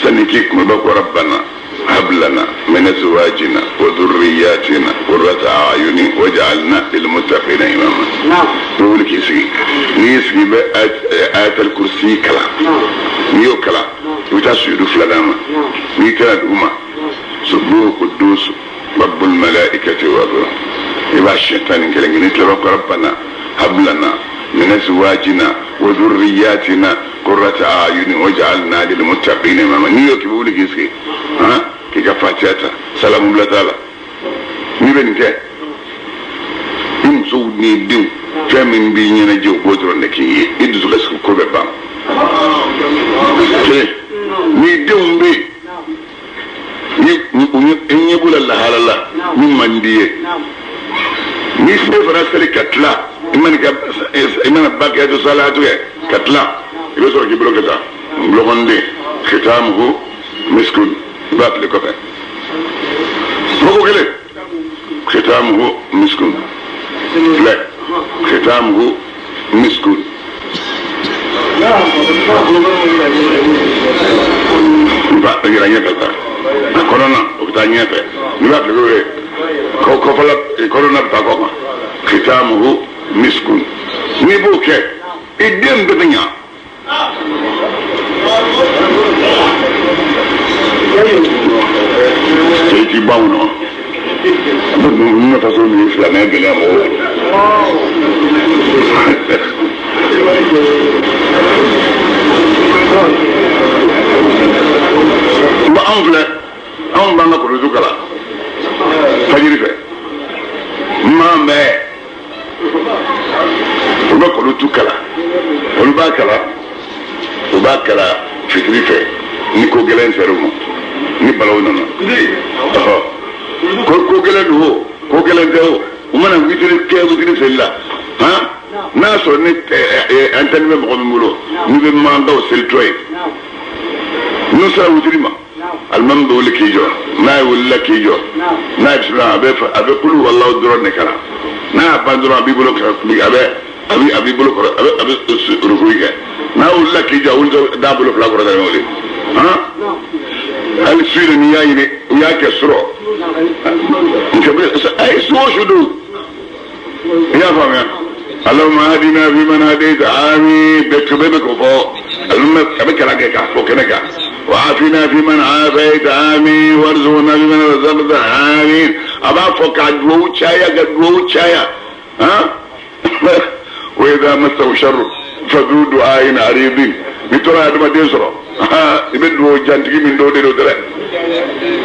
sani k'i kun, i b'a fɔ rabbana hab lana min azwajina wa dhurriyyatina qurrata a'yunin waj'alna lil muttaqina imama. I bɛ wuli k'i sigi. N'i y'i sigi, i bɛ ayatal kursi kalan. N'i y'o kalan, i bɛ taa sujudu filanan ma. N'i taara dugu ma, subuhu quddus rabbul malaikati war ruh, i b'a siɲɛ 11 kɛ. N'i tilala ko rabbana hab lana min azwajina wa dhurriyyatina qurrata a'yunin waj'alna lil muttaqina imama. N'i y'o kɛ, i bɛ wuli k'i sigi, han, k'i ka fatiha ta, salamu bila t'a la. N'i bɛ nin kɛ, i musow n'i denw, fɛn min b'i ɲɛnajɛ, o b'o dɔrɔn de k'i ye, i dusu ka sigi, ko bɛ ban. Kelen, n'i denw bɛ yen, ni i ɲɛ b'u la lahala la min man di ye, n'i se fana seli ka tila, i mana bakiyatu salatu kɛ ka tila, i bɛ sɔrɔ k'i bolo kɛ tan, bolokɔniden khitamuhu miskun, i b'a fili kɔfɛ. Mɔgɔ kelen, khitamuhu miskun filɛ, khitamuhu miskun. I b'a yɛlɛ ɲɛfɛ sa, a kɔnɔna o bɛ taa ɲɛfɛ. N'i b'a fili kɔfɛ, kɔfɛla kɔnɔna bɛ taa kɔ kan. Khitamuhu miskun, n'i b'o kɛ, i den bɛɛ bɛ ɲa. Cɛ t'i ban o nɔ ninnu faso min ye silamɛya gɛlɛya mɔgɔw bolo. Bon, anw filɛ, anw b'an ka kurusu kalan fajiri fɛ, maa bɛɛ u bɛ kulutu kalan, olu b'a kalan, u b'a kalan fitiri fɛ ni ko gɛlɛn sera u ma, ni balawu nana. Ɔhɔ, ko ko gɛlɛn don o, ko gɛlɛn tɛ o, u mana witiri kɛ, witiri seli la, han. N'a y'a sɔrɔ ni antɛni bɛ mɔgɔ min bolo, n'i bɛ mankanw selitɔ ye, n'u sera wutiri ma, alimami bɛ wuli k'i jɔ. N'a ye wulila k'i jɔ, n'a ye bisimila, a bɛ kulu walaw dɔrɔn de kalan. N'a y'a ban dɔrɔn, a b'i bolo a bɛ a bɛ a b'i bolo kɔrɔ, a bɛ rukui kɛ. N'a wulila k'i jɔ, a wuli d'a bolo fila kɔrɔ dɔrɔn, wuli han. Hali su in, n'i y'a ɲini, u y'a kɛ sɔrɔ a ye su o su don, i y'a faamuya. Allahumma hadina fi man hadayta, amin. Bɛɛ bɛɛ bɛ k'o fɔ, a bɛ kalan kɛ k'a fɔ kɛnɛ kan. Wa afina fi man afayta, amin. Warzuqna fi man razaqta, amin. A b'a fɔ k'a duwawu caya, ka duwawu caya han. Wa idha massahu sharru fadhu du'ain aridin. Ni tora adamaden sɔrɔ, i bɛ duwawu jantigi min dɔw de don dɛ,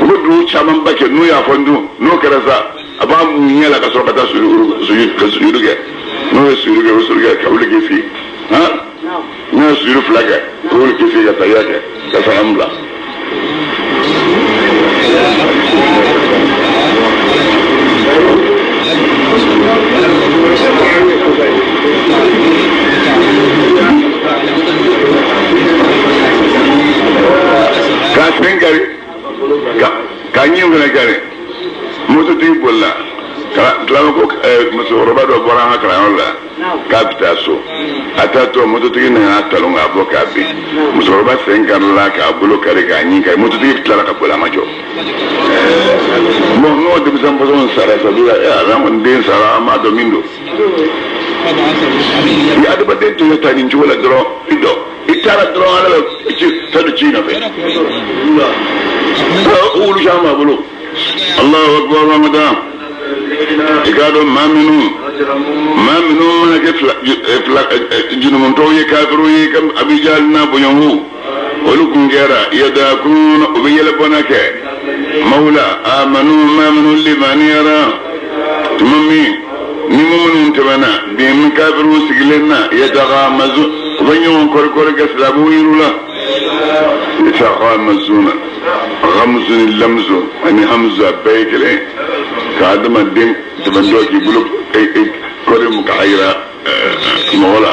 u bɛ duwawu camanba kɛ. N'u y'a fɔ n dun, n'o kɛra sa, a b'a mun ɲɛ la ka sɔrɔ ka taa sujudu kɛ. N'o ye sujudu kɛ, o sujudu kɛ ka wuli k'i sigi han. N'o ye sujudu fila kɛ, o wuli k'i sigi ka tahiya kɛ ka salam bila. K'a sen kari, ka ɲin fana kari. Mototigi bolila tilama ko musokɔrɔba dɔ bɔra an ka kalanyɔrɔ la k'a bɛ taa so. A taatɔ, mototigi nana talon k'a bɔ k'a bin. Musokɔrɔba sen karila, k'a bolo kari, k'a ɲin kari. Mototigi tilala ka boli, a ma jɔ. Bon, n'o denmisɛn fɔsɔn sara sabula ɛ a b'an kɔni den sara, an b'a dɔn min don. I adamaden tun bɛ taa nin cogo la dɔrɔn, i dɔn i taara dɔrɔn, Ala bɛ ci fɛn dɔ ci i nɔfɛ. Wulu caman b'a bolo. Allahu akbar. Ramadan, i k'a dɔn maa minnu mana kɛ fila junumutɔw ye, kafiriw ye, ka Abijali n'a bɔɲɔgɔnw, olu kun kɛra yadakun, u bɛ yɛlɛbɔnna kɛ mawla amanu, maa minnu limaniyara. Tuma min ni minnu tɛmɛna bi min kafiriw sigilen na, yataghamazu, u bɛ ɲɔgɔn kɔrikɔri ka silamɛw yiru la. Yataghamazuna, ghamzu ni lamzu ani hamzu, a bɛɛ ye kelen. Ka adamaden tɛmɛntɔ k'i bolo kɔri mu k'a yira mɔgɔ la,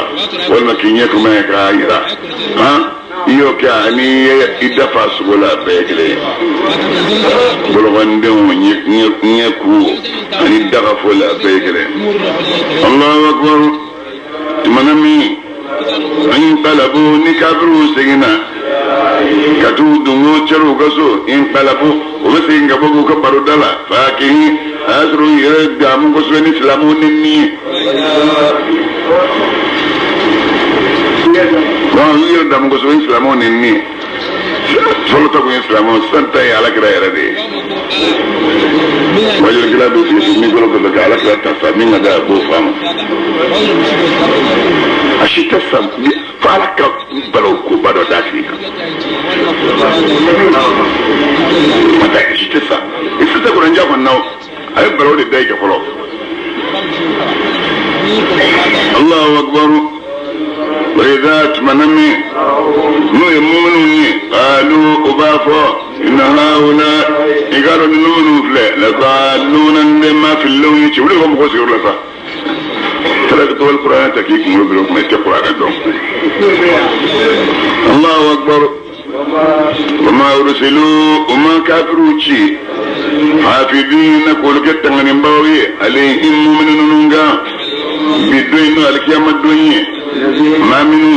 walima k'i ɲɛ kuma ye k'a yira han, i y'o kɛ ani i dafa sogo la, a bɛɛ ye kelen ye. Bolokɔnidenw ɲɛ ku ani daga foli, a bɛɛ ye kelen ye. Allahu akbar. Tumana min inqalabu, ni kafiriw seginna ka t'u dungo cɛr'u ka so, inqalabu, u bɛ segin ka bɔ k'u ka baroda la fakihin, a y'a sɔrɔ u yɛrɛ damu kosɛbɛ ni silamɛw ni nin ye. U yɛrɛ damu kosɛbɛ ni silamɛw ni nin ye. Fɔlɔ ta kun ye silamɛw, sisan ta ye Alakira yɛrɛ de ye. Wajulikɛla bɛ sigi mikoro kɔfɛ ka Alakira ta sa min ka d'a ye, a b'o faamu. A si tɛ sa fo Ala ka balawu koba dɔ d'a tigi kan. A si tɛ sa, i si tɛ kuranja kɔni na o, a ye balawu de da i kan fɔlɔ. Allahu akbar. Wa idha, tumana min n'u ye muminw ye, qalu, u b'a fɔ inna haula, i k'a dɔn ninnu minnu filɛ, ladalluna, nin ma fililenw ye. Cɛ wuli ka mɔgɔ sigiyɔrɔ la sa, tala ka tɔgɔ kuranɛ ta k'i kunkolo bila o kunna, i tɛ kuranɛ dɔn. Allahu akbar. Wa ma ursilu, u ma kafiriw ci, hafidina, k'olu kɛ tanganibagaw ye, alayhim, mumini ninnu kan, bi don in n'o alikiyama don ye. Maa minnu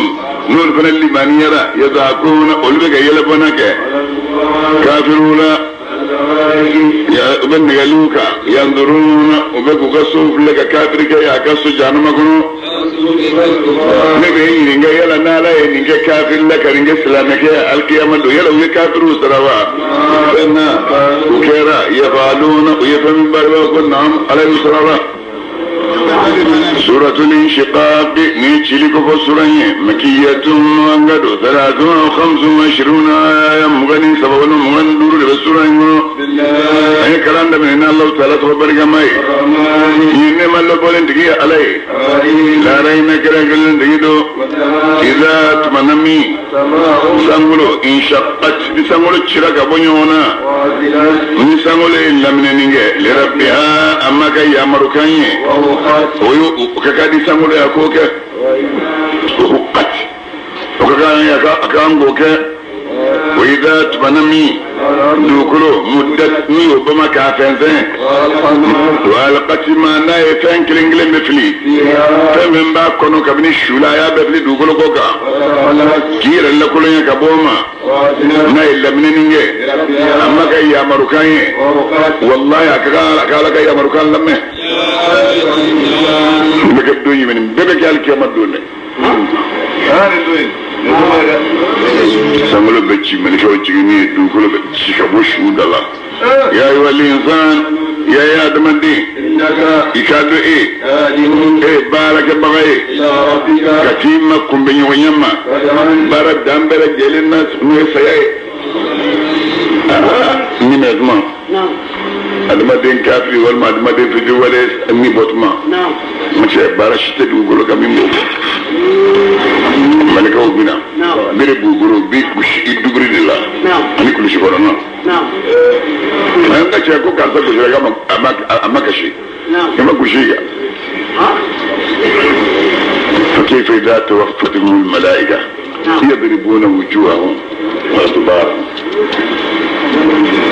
n'olu fana limaniyara, yadakuna, olu bɛ ka yɛlɛbɔnna kɛ kafiriw la, u bɛ nɛgɛliw kan, yanzuruna, u bɛ k'u ka sow filɛ ka kafiri kɛ a ka so jahanama kɔnɔ. Ne bɛ ɲininka, yala n'Ala ye nin kɛ kafiri la ka nin kɛ silamɛkɛ alikiyama don, yala u ye kafiriw sara wa? Fɛn na u kɛra yafaluna, u ye fɛn min bari ko naam, Ala y'u sara wa? Suratul Inshiqaq, ni cili ko fɔ sura ye, makiyatun, an ka don, 23 aya, 23 wala 25 de bɛ sura in kɔnɔ. An ye kalan daminɛ ni Alahu taala tɔgɔ barikama ye. Ni ne nɛɛma lɔbɔlen tigi ye ala ye lahara hinɛ kɛrɛnkɛrɛnnen tigi don iza tuma na min sankolo inshaqqat ni sankolo cira ka bɔ ɲɔgɔn na ni sankolo ye laminɛni kɛ lirabbiha a ma ka yamarukan ye o ye o ka kan di sankolo ye a k'o kɛ wa huqqat o ka kan a kan k'o kɛ wa iza tuma na min dugukolo muddat ni o bama k'a fɛnsɛn wa alqat ma n'a ye fɛn kelen kelen bɛɛ fili fɛn fɛn b'a kɔnɔ kabini su la a y'a bɛɛ fili dugukolo kɔ kan k'i yɛrɛ lakolonya ka bɔ o ma n'a ye laminɛni kɛ a ma ka yamarukan ye walayi a ka kan a ka ala ka yamarukan lamɛn nin bɛ kɛ don jumɛn nin bɛɛ bɛ kɛ alikiyama don dɛ sankolo bɛ ci mɛlɛkɛw jiginni ye dugukolo bɛ ci ka bɔ suw da la ya ayyuhal insan ya ye adamaden i k'a dɔn e e ye baarakɛbaga ye ka t'i ma kunbɛnɲɔgɔnya ma baara dan bɛɛ lajɛlen na n'o ye saya ye ni mɛ tuma adamaden kafiri walima adamaden fitiriwale ni bɔ tuma n cɛ baara si tɛ dugukolo kan min b'o bɔ malikaw bɛ na bere b'u bolo bi gosi i duburi de la ani kulusi kɔnɔna an ka cɛ ko karisa gosira a ma kasi i ma gosi kan فكيف إذا توفتهم الملائكة يضربون وجوههم وأدبارهم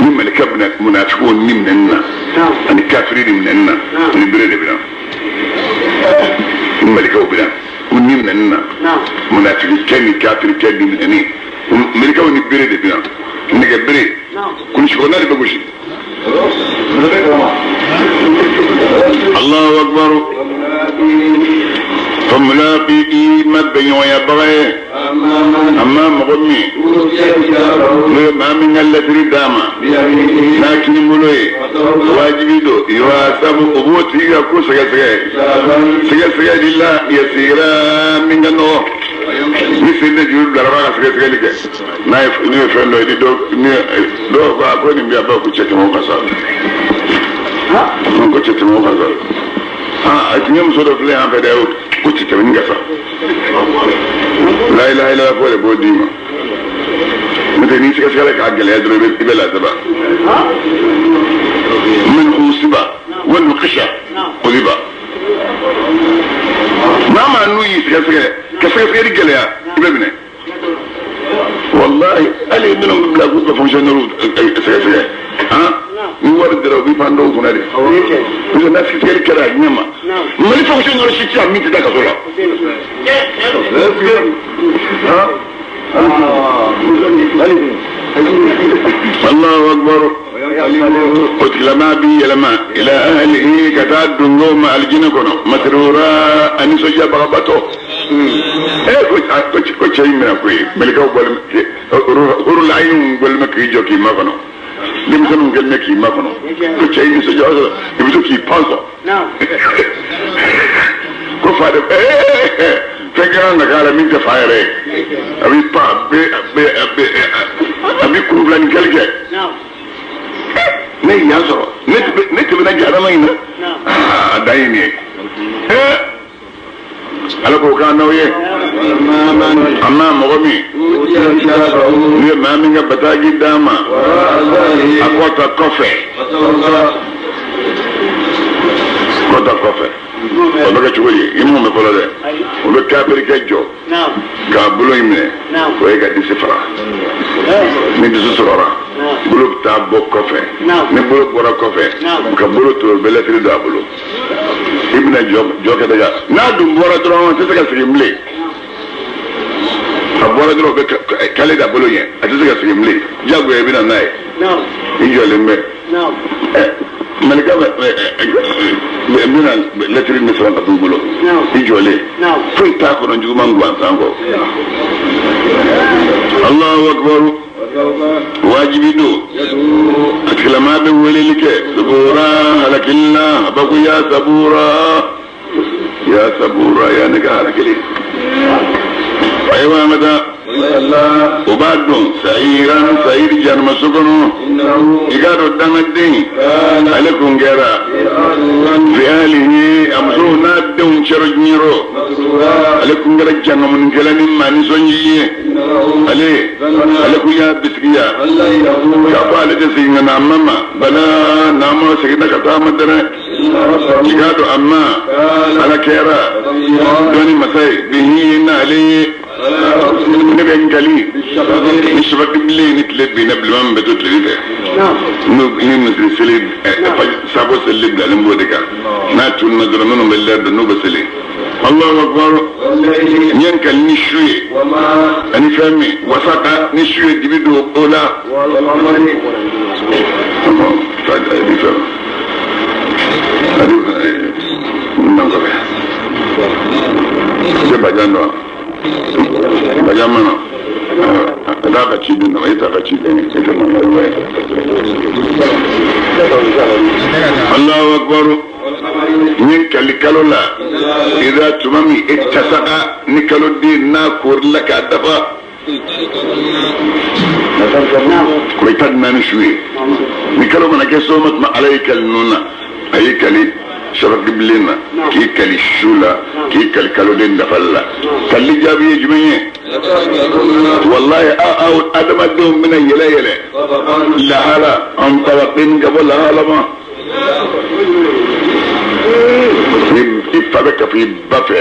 ni malika bɛna munafikiw ni minɛni na ani kafiri ni minɛni na ani bere de bɛna ni malikaw bɛna u ni minɛni na munafiki kɛ ni kafiri kɛ ni minɛni malikaw ni bere de bɛna nɛgɛ bere kulusi kɔnɔna de bɛ gosi Allahu akbar famulaqi i ma bɛnɲɔgɔnyabaga ye amma mɔgɔ min n'o ye maa min ka lɛtiri d'a ma n'a kinibolo ye wajibi don yuhasabu o b'o tigi ka ko sɛgɛsɛgɛ sɛgɛsɛgɛli la yasira min ka nɔgɔ ni sen tɛ juru bila ka sɛgɛsɛgɛli kɛ n'a ye n'u ye fɛn dɔ ye ni dɔw ni dɔw ko a ko nin bɛ yan b'a ko cɛ tɛmɛ o kan sa ko cɛ tɛmɛ o kan sa aa a tun ye muso dɔ filɛ yan fɛ dɛ ko cɛ tɛmɛ nin kan sa la ilaha illallah fɔ de b'o d'i ma n'o tɛ n'i sɛgɛsɛgɛla k'a gɛlɛya dɔrɔn i bɛ lasaba man husiba wa nuqisha udiba maa maa n'u y'i sɛgɛsɛgɛ ka sɛgɛsɛgɛli gɛlɛya i bɛ minɛ wallahi hali minnu bɛ bila k'u ka fonctionnaire sɛgɛsɛgɛ han ni wari dira u bɛ pan dɔw kunna de parce que n'a sɛgɛsɛgɛli kɛra a ɲɛ ma mali fonctionnaire si tɛ yan min tɛ taa kaso la Allahu akbar o tigilamaa b'i yɛlɛma ila ahlihi ka taa dungew ma alijinɛ kɔnɔ masrura a nisɔndiyabagabatɔ ee ko cɛ in minɛ koyi mɛlɛkɛw bɔlen hurulayiw bɔlen bɛ k'i jɔ k'i makɔnɔ denmisɛnninw kɛlen bɛ k'i makɔnɔ ko cɛ in nisɔndiya o sɔrɔ i bɛ to k'i pan sɔn ko fa de fɛn ka kan ka k'a la min tɛ fa yɛrɛ ye a b'i pan a bɛ a bɛ a bɛ a bɛ kunfilanin kɛli kɛ ne ye yan sɔrɔ ne tɛmɛna jahanama in na a dan ye nin ye ee ala k'o k'an n'aw ye amma mɔgɔ min n'u ye maa min ka bataki d'a ma a kɔ ta kɔfɛ kɔ ta kɔfɛ o bɛ kɛ cogo di i m'o mɛn fɔlɔ dɛ o bɛ kafirikɛ jɔ k'a bolo in minɛ o ye ka disi fara ni disi sɔgɔra bolo bɛ taa bɔ kɔfɛ ni bolo bɔra kɔfɛ ka bolo to o bɛ lɛtiri don a bolo i bɛna jɔ jɔ kɛ dɛ n'a dun bɔra dɔrɔn a tɛ se ka segin bilen a bɔra dɔrɔn o bɛ kale da bolo ɲɛ a tɛ se ka segin bilen diyagoya i bɛna n'a ye i jɔlen bɛ ɛ malika bɛ bɛna lɛtiri min sɛbɛn ka t'u bolo i jɔlen foyi t'a kɔnɔ juguman gansan kɔ Allahu akbar wajibi don a tigilamaa bɛ weleli kɛ subura halakili la a b'a ko ya sabura ya sabura ya ne ka halakili ayiwa an ka taa o b'a dɔn sayiran sayiri jahanama so kɔnɔ i ka K'a dɔn dangaden ale kun kɛra fi ahlihi a musow n'a denw cɛrɔ diɲɛ ale kun kɛra jangamunikɛla ni maa nisɔnji ye ale ale kun y'a bisigiya k'a fɔ ale tɛ segin ka na a ma ma bala n'a ma seginna ka taa a ma dɛrɛ i k'a dɔn a ma ala kɛra dɔnni masa ye bihi n'ale ye ne bɛ n kali ni sabaki bilen ni tile binna bilenman min bɛ to tile fɛ n'o ni misiri seli sabo seli bilalen b'o de kan n'a tununa dɔrɔn minnu bɛ lɛri dɔn n'u bɛ seli Allahu akbar n ye n kali ni su ye ani fɛn min wasaka ni su ye dibi don o la bajan dɔn bajan mana a t'a ka ci den e t'a ka ci den e tɛ mankan ye Allahu akbar n ye kali kalo la idha tuma min ittasaka ni kalo den n'a koorila k'a dafa ko i ta naani su ye ni kalo mana kɛ soma tuma ala y'i kali ninnu na a y'i kali sabaki bilen na k'i kali su la k'i kali kaloden dafali la kali jaabi ye jumɛn ye wallahi aw adamadenw bɛna yɛlɛ yɛlɛ lahala an tabaqin ka bɔ lahala ma ni i fa bɛ kafa i ba fɛ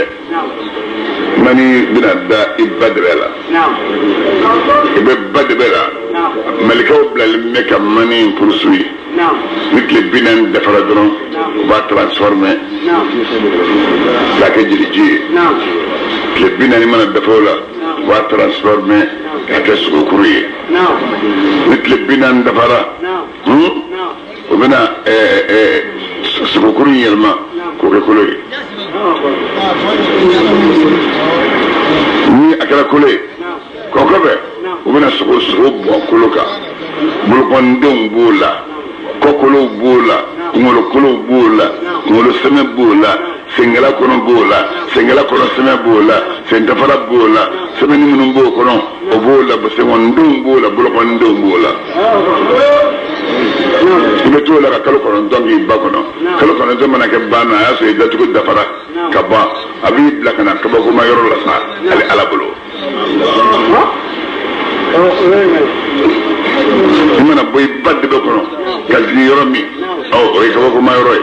mani bɛna da i ba dɛbɛ la i bɛ ba dɛbɛ la malikaw bilalen bɛ ka mani in poursuit ni tile 40 dafara dɔrɔn u b'a transformer k'a kɛ jeliji ye tile 40 mana dafa o la u b'a transformer k'a kɛ sogokuru ye ni tile 40 dafara o bɛna sogokuru in yɛlɛma k'o kɛ kolo ye ni a kɛra kolo ye k'o kɔfɛ u bɛna sogo sogo bɔn kolo kan bolokɔnidenw b'o la kɔkolow b'o la kunkolokolow b'o la kunkolo sɛmɛ b'o la senkala kɔnɔ b'o la senkala kɔnɔ sɛmɛ b'o la sentafara b'o la sɛmɛni minnu b'o kɔnɔ o b'o la senkɔnidenw b'o la bolokɔnidenw b'o la i bɛ t'o la ka kalo 9 k'i ba kɔnɔ kalo 9 mana kɛ ban na a y'a sɔrɔ i dacogo dafara ka ban a b'i bila ka na kabakoma yɔrɔ la sa ale ala bolo i mana bɔ i ba dɛbɛ kɔnɔ ka jigin yɔrɔ min ɔ o ye kabakoma yɔrɔ ye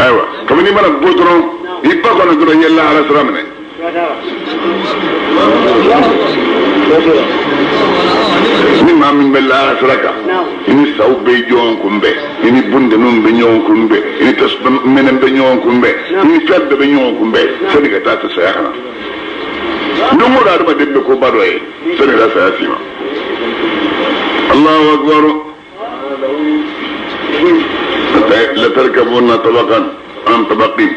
ayiwa kabini i mana bɔ dɔrɔn i ba kɔnɔ dɔrɔn i ye lahara sira minɛ ni maa min bɛ lahara sira kan i ni saw bɛ ɲɔgɔn kunbɛn i ni bundenninw bɛ ɲɔgɔn kunbɛn i ni tasuma mɛnɛ bɛ ɲɔgɔn kunbɛn i ni fɛn bɛɛ bɛ ɲɔgɔn kunbɛn sani ka taa saya ka na don o don adamaden bɛ koba dɔ ye sani ka saya s'i ma Allahu akbar latarkabunna tabakan an tabaqin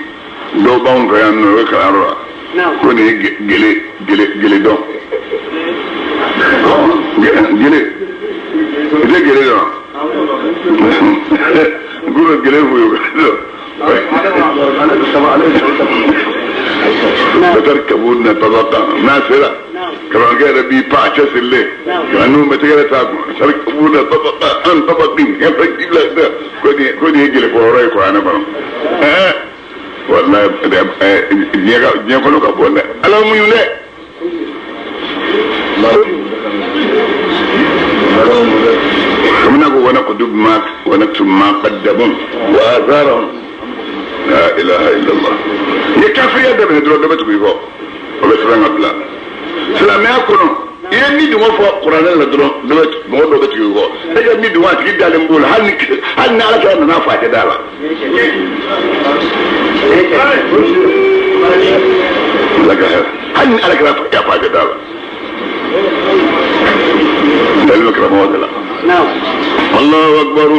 dɔw b'anw fɛ yan nɔ o ye kalanyɔrɔ la ko nin ye gele gele gele dɔn gele i tɛ gele dɔn k'u bɛ gele f'u ye latarkabunna tabakan n'a sera karamɔgɔkɛ yɛrɛ b'i pan a cɛsirilen kalandenw bɛ tɛgɛrɛ t'a kun latarkabunna tabakan an tabaqin ko nin ye gele fɔyɔrɔ ye kuranɛ kɔnɔ walayi diɲɛ kɔnɔ ka bon dɛ ala muɲu dɛ kamina ko wana kutubu ma wana tuma ma qaddamu wa atharahum la ilaha illallah ni kafiriya daminɛ dɔrɔn dɔ bɛ tugu i kɔ o bɛ sɛbɛn ka bila silamɛya kɔnɔ i ye ni dungɔ fɔ kuranɛ la dɔrɔn dɔ bɛ mɔgɔ dɔ bɛ tugu i kɔ e ka ni dungɔ a tigi dalen b'o la hali ni ala kɛra nana fɔ a tɛ da la hali ni ala kɛra y'a fɔ a tɛ da la dalilu bɛ karamɔgɔ de la Allahu akbar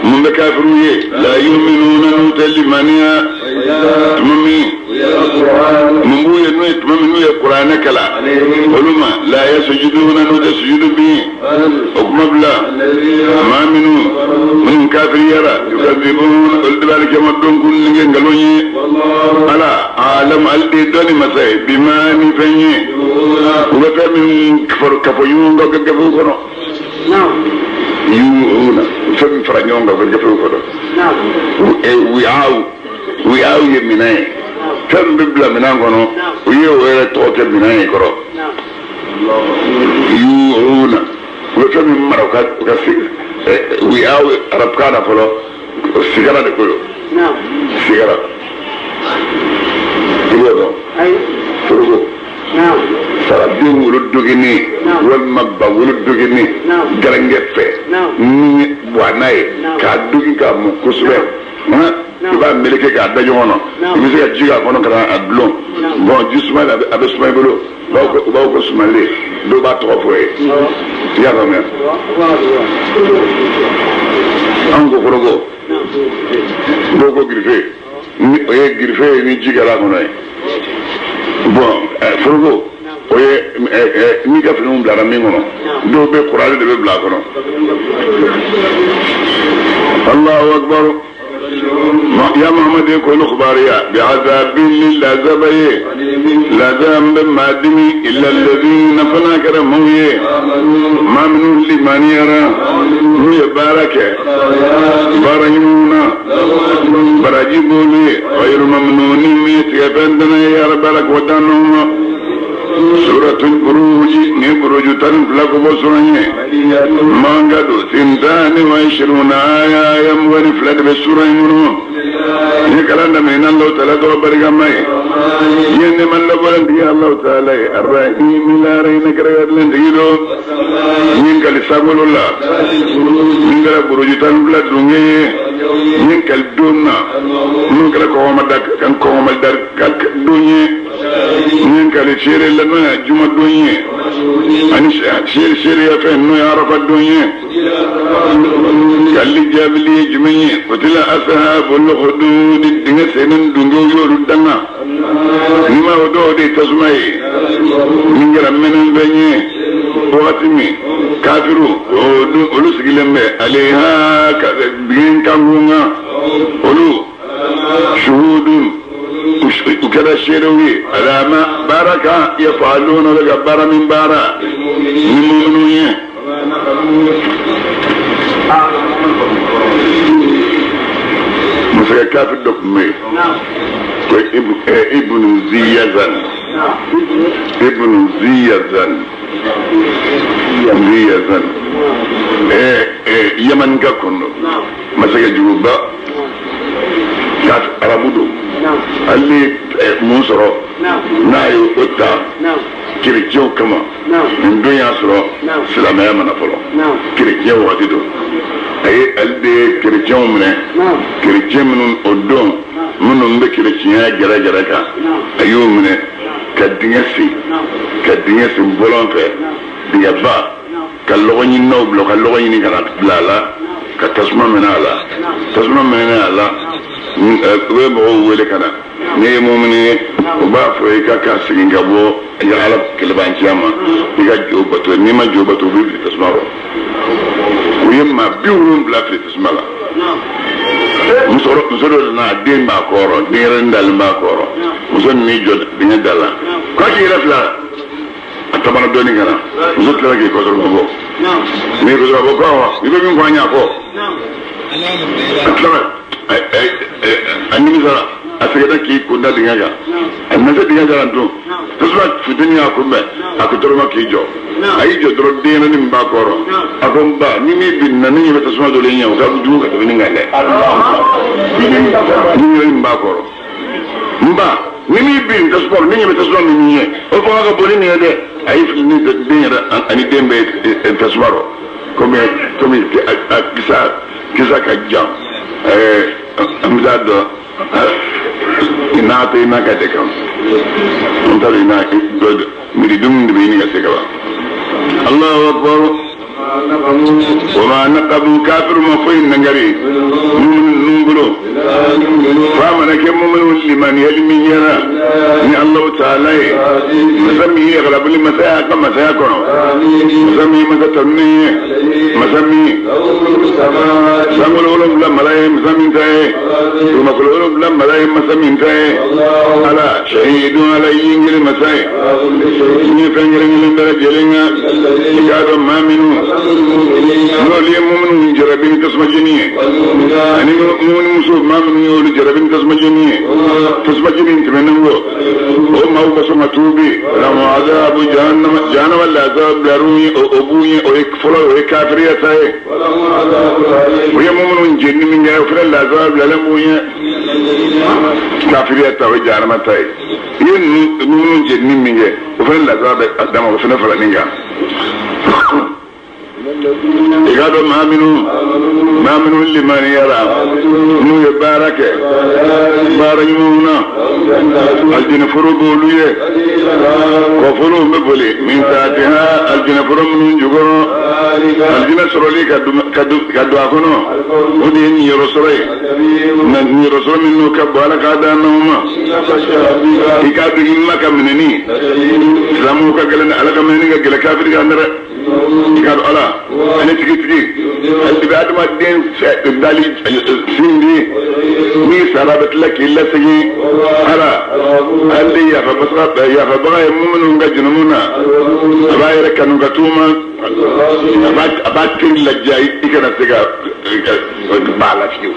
mun bɛ kafiriw ye la yuminuna n'u tɛ limaniya tuma min mun b'u ye n'u ye tuma min n'u ye kuranɛ kalan olu ma la yasujuduna n'u tɛ sujudu bin o kuma bila maa minnu minnu kafiriyara yukazibun olu de bɛ alikiyama don kun ni kɛ nkalon ye ala alam ale de ye dɔnni masa ye bima ni fɛn ye u bɛ fɛn min kafo ɲɔgɔn kan gafew kɔnɔ. Yuuna fɛn min fara ɲɔgɔn kan o bɛ gafew kɔnɔ. Wiyaw ye minɛn ye, fɛn min bɛ bila minɛn kɔnɔ, u ye o yɛrɛ tɔgɔ kɛ minɛn ye kɔrɔ. Yuuna u bɛ fɛn min mara u ka wiyaw arabukan na fɔlɔ, sigara de ko don. Sigara i b'o dɔn? Foroko sagaden wolo dogenen walima ba wolo dogenen garankɛ fɛ ni bɔ n'a ye k'a dogi k'a mɔ kosɛbɛ, i b'a meleke k'a da ɲɔgɔn na, i bɛ se ka ji k'a kɔnɔ ka na a dulon. Bɔn, ji suma a bɛ suma i bolo, u b'a fɔ ko sumalen, dɔw b'a tɔgɔ fɔ ye. I y'a faamuya? Anw ko foroko, dɔw ko girife. O ye girife ye ni ji kɛra a kɔnɔ ye. Bɔn, foroko o ye n'i ka finiw bilara min kɔnɔ, dɔw bɛ kurali de bɛ bila a kɔnɔ. Allahu akbar. Ya Muhammad ko khubariya bi azabin lil azabaye lazam bɛ maa dimi illa alladhina fana kɛra maaw ye, maa minnu limaniyara, n'u ye baara kɛ baara ɲumanw na, baraji b'olu ye. Ghayru mamnuni min ye tigɛ fɛn tɛnɛ ye yara baara k'o dan ma. Suratul Buruj ni buruju 12 ko bɔ suran ye manga don 22 aya, aya 22 de bɛ sura in kɔnɔ. Ni kalan daminɛ n'Alahu Taala tɔgɔ barikama ye, ye nɛɛma labɔlen tigi Alahu Taala ye, Arahimi lahara hinɛ kɛrɛnkɛrɛnlen tigi don. N ye kali sankolo la min kɛra buruju 12 dunge ye, n ye kali don na min kɛra kɔgɔmada kan kɔgɔmada don ye, n ye kali seere la n'o ye juma don ye, ani seereya fɛn n'o ye arafa don ye. Kali jaabili ye jumɛn ye? Kutila ashabul hududi, dingɛ sennen dungew y'olu danga. N'i ma o dɔw de ye tasuma ye min kɛra mɛnɛfɛn ye wagati min kafiru olu sigilen bɛ aleha dingɛ kankun kan, olu shuhudun u kɛra seerew ye alama baara kan yafaluna bɛ ka baara min baara ni muminu ye. Masakɛ kafir dɔ tun bɛ yen ko Ibnu Ziyazan, Ibnu Ziyazan, Ziyazan, Yamanika kun don, masakɛ juguba kafir arabu don. Hali mun sɔrɔ n'a ye o ta kerecɛnw kama, nin don y'a sɔrɔ silamɛya mana fɔlɔ, kerecɛn wagati don. A ye ale de ye kerecɛnw minɛ, kerecɛn minnu o don minnu bɛ kerecɛnya gɛrɛgɛrɛ kan, a y'o minɛ ka dingɛ sen, ka dingɛ sen bɔlɔn fɛ, dingɛba, ka lɔgɔ ɲininaw bila ka lɔgɔ ɲini ka na bila a la, ka tasuma minɛ a la. Tasuma minɛ a la, u bɛ mɔgɔw wele ka na. N'i ye mumini ye, u b'a fɔ i ka segin ka bɔ i ka ala kɛlɛbanciya ma, i ka jo bato. N'i ma jo bato, u b'i fili tasuma rɔ. U ye maa 70 fili tasuma la. Muso dɔ nana, a den b'a kɔrɔ, denyɛrɛnin dalen b'a kɔrɔ. Muso nin y'i jɔ dingɛ da la k'a k'i yɛrɛ fila, a tabara dɔɔnin ka na. Muso tilala k'i kɔsɔrɔ ka bɔ, n'i kɔsɔrɔ ka bɔ ko awɔ, i bɛ min fɔ an y'a fɔ. A tilala a nimisara, a seginna k'i kun da dingɛ kan. A nana se dingɛ kan tun, tasuma funteni y'a kunbɛn, a ko dɔrɔn k'i jɔ. A y'i jɔ dɔrɔn, denyɛrɛnin min b'a kɔrɔ, a ko n ba, ni min binna, ne ɲɛ bɛ tasuma dɔ de ɲɛ, o ka jugu ka tɛmɛ nin kan dɛ. Denyɛrɛnin min b'a kɔrɔ, n ba, ni min bin tasuma rɔ, ne ɲɛ bɛ tasuma min ɲɛ, o fanga ka bon ni nin ye dɛ. A y'i fili ni den yɛrɛ ani den bɛ tasuma rɔ, komi a kisa ka jan. An bɛ taa dɔn i n'a tɛ i n'a ka de kan, an t'a dɔn i n'a dɔ miri dumuni de bɛ ɲini ka se ka ban. Allahu akbar. Wa ma naqabu kafiru ma foyi nangari muminu bolo fa mana kɛ muminu limaniyali min ɲɛna ni Allahu Taala ye, masa min ye galabuli masaya ka masaya kɔnɔ, masa min ye masa tanunen ye, masa min sankolo 7 mara ye masa min ta ye, dugumakolo 7 mara ye masa min ta ye, Ala shahidun ala yingili masa ye, n ye fɛn kelen kelen bɛɛ lajɛlen kan. I k'a dɔn maa minnu n'olu ye muminu ye ani mumuni muso maa minnu y'olu jarabi ni tasuma jeni ye tasuma jeni tɛmɛnen kɔ o maaw ka sɔn ka tuubi lahum azabu jahannama jahannama lazaba bilar'u ye o b'u ye o ye fɔlɔ o ye kafiriya ta ye o ye mumunu jeni min kɛ o fana lazaba bilalen b'u ye kafiriya ta o ye jahannama ta ye i ye mumunu jeni min kɛ o fana lazaba bɛ a dama o fana fara nin kan i k'a dɔn maa minnu limaniyara n'u ye baara kɛ baara ɲumanw na alijinɛforo b'olu ye kɔfolow bɛ boli min taatiha alijinɛforo minnu jukɔrɔ alijinɛ sɔrɔli ka don a kɔnɔ o de ye niyɔrɔ sɔrɔ ye niyɔrɔ sɔrɔ min n'o ka bon ala k'a d'an n'aw ma i k'a dɔn i ma ka minɛni silamɛw ka gɛlɛn ala ka minɛni ka gɛlɛn kafiri kan dɛ i k'a dɔn ala ale tigitigi ale de bɛ adamaden dali sin di n'i sara bɛ tila k'i lasegin ala ale de yafabaga ye minnu ka jurumu na a b'a yɛrɛ kanu ka t'u ma a b'a teri ladiya i kana se ka ba la fiyewu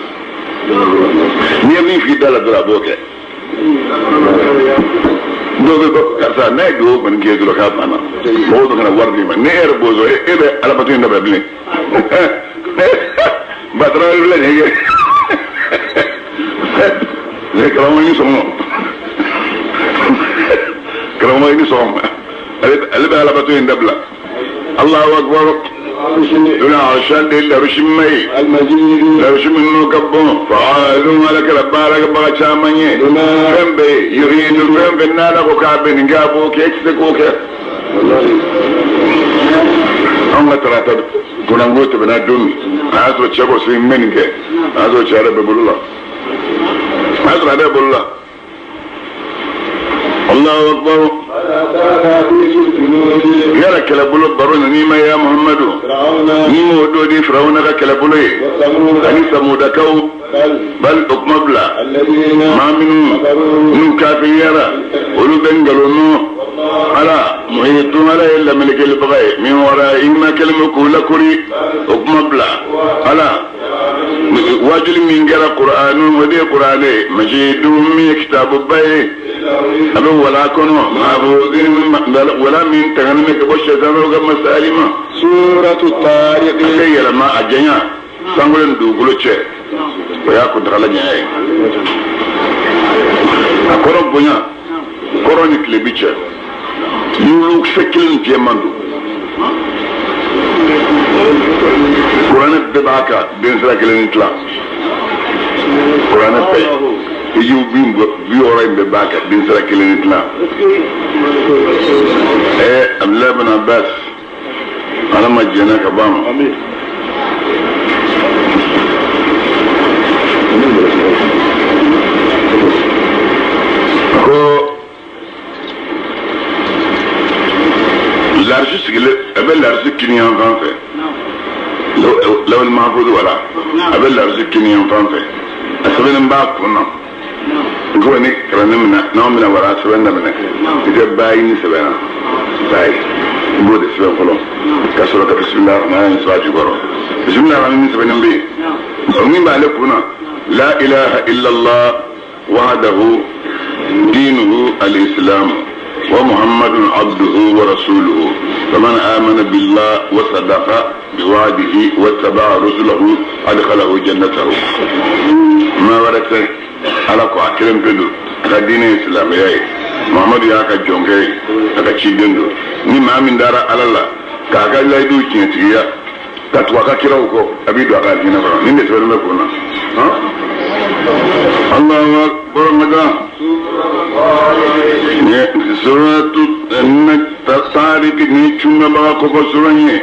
n'i ye min f'i da la dɔrɔn a b'o kɛ dɔw bɛ bɔ karisa n'a ye dugawu kɔni k'i ye dɔrɔn k'a banna mɔgɔw bɛ ka na wari d'i ma ni e yɛrɛ b'o sɔrɔ e bɛ alabato in dabila bilen batara filɛ nin ye kɛ karamɔgɔ i ni sɔgɔma karamɔgɔ i ni sɔgɔma ale bɛ alabato in dabila Allahu akbar dona arashan de larusi ma ye larusi minnu ka bon fa'alun ala kɛra baarakɛbaga caman ye fɛn bɛɛ ye yuridu fɛn fɛn n'ala ko k'a bɛ nin kɛ a b'o kɛ e tɛ se k'o kɛ anw ka tarata kunnango tɛmɛna don min a y'a sɔrɔ cɛ ko sini n bɛ nin kɛ a y'a sɔrɔ cɛ yɛrɛ bɛ bolo la a y'a sɔrɔ a bɛ bolo la Allahu akbar yala kɛlɛbolo baro nana i ma ya Muhammadu ni m'o dɔ di Firawuna ka kɛlɛbolo ye ani Samudakaw bal o kuma bila maa minnu n'u kafiriyara olu bɛ nkalon nɔ ala muhitun ala ye lamelekelibaga ye min wara i ma kɛlen bɛ k'u lakori o kuma bila ala wajuli min kɛra Kur'anu o de ye Kur'anɛ ye majidu min ye kitabuba ye a bɛ wala kɔnɔ mahfuzin wala min tanganen bɛ ka bɔ sɛtanɛw ka masali ma. Suratu Tariq. A tɛ yɛlɛma a janya sankolo ni dugukolo cɛ o y'a kuntagala janya ye a kɔrɔ bonya kɔrɔ ni tilebi cɛ yulukisɛ kelen jɛman don kuranɛ bɛɛ b'a kan den sira kelen ni tila kuranɛ bɛɛ hijiw bi wɔɔrɔ in bɛɛ b'a kan den sira kelen ni tila Abdulayi bin Abbas ala ma jɛnɛ ka b'a ma ko larisi sigilen a bɛ larisi kini yan fan fɛ lawal mahfuz wala a bɛ larisi kini yan fan fɛ a sɛbɛnnen b'a kun na n ko ni kalanden min na n'anw bɛna wara sɛbɛn daminɛ i tɛ bayi ni sɛbɛn na bayi i b'o de sɛbɛn fɔlɔ ka sɔrɔ ka bisimilahi rahmani sɛbɛn a jukɔrɔ bisimilahi rahmani sɛbɛnnen bɛ yen o min b'ale kun na la ilaha illallah wahdahu dinuhu al-islam wa muhammadun abduhu wa rasuluhu faman amana billah wa sadaqa biwa'dihi wa taba'a rusulahu adkhalahu jannatahu ma wɛrɛ tɛ ala ko a kelen pe don a ka diinɛ ye silamɛya ye muhammadu y'a ka jɔnkɛ ye a ka ciden don ni maa min dara ala la k'a ka layidu tiɲɛtigiya ka tugu a ka kiraw kɔ a b'i don a ka diinɛ kɔnɔ nin de sɛbɛnnen bɛ kun na Allahu akbar madan suratu Tariq ni cunnabaga kɔkɔ sura in ye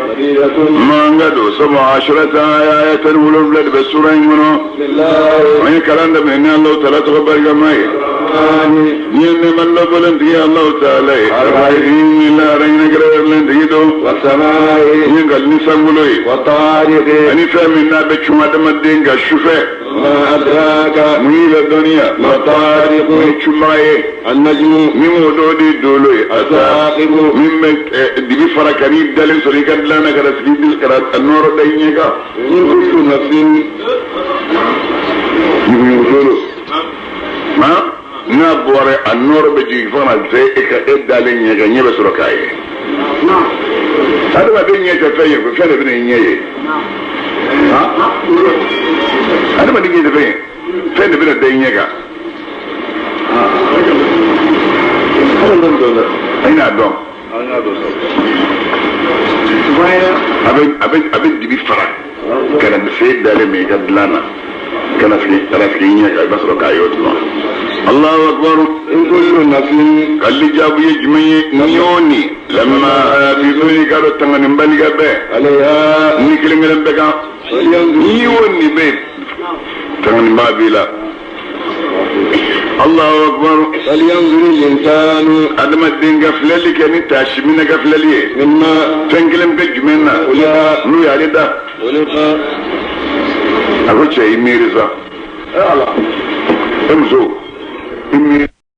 manga don saba asharata ayatan wolonwula de bɛ sura in kɔnɔ an ye kalan daminɛ ni Alahu taala tɔgɔ barikama ye ni ye nɛɛma lɔbɔlen tigi ye Alahu taala ye arahimi lahara ɲɛnakɛrɛlen tigi don ni ye nkalon ni sankolo ye ani fɛn min n'a bɛ cun adamaden kan sufɛ. Ma adraka mun y'i ladɔnniya ma tariqu mun ye cunbaga ye an-najmu min o dɔ de ye dolo ye as-saqibu min bɛ dibi fara ka n'i dalen sɔrɔ i ka dilan na ka na sigi ka na nɔɔrɔ da i ɲɛ kan in kullu nafsin yuguyugu dolo n'a bɔra a nɔɔrɔ bɛ jigin fo ka na se e ka e dalen ɲɛ kan ɲɛ bɛ sɔrɔ k'a ye adamaden ɲɛ tɛ fɛn ye fɛn de bɛ na i ɲɛ ye adamaden ɲɛ tɛ fɛn ye fɛn de bɛ na da i ɲɛ kan i n'a dɔn a bɛ dibi fara ka na se e dalen ma i ka dilan na ka na sigi i ɲɛ kan i b'a sɔrɔ k'a ye o tuma Allahu akbar in kullu nafsin k'ale jaabi ye jumɛn ye ni o ni lamma hafizun i k'a dɔn tanganibali ka bɛn alayha ni kelen kelen bɛɛ kan ni o ni bɛ tanganibaa b'i la Allahu akbar falyanzur al-insanu adamaden ka filɛli kɛ ni taasi minɛ ka filɛli ye mimma fɛn kelen bɛ jumɛn na khuliqa n'u y'ale da khuliqa a ko cɛ i miiri sa e muso i miiri.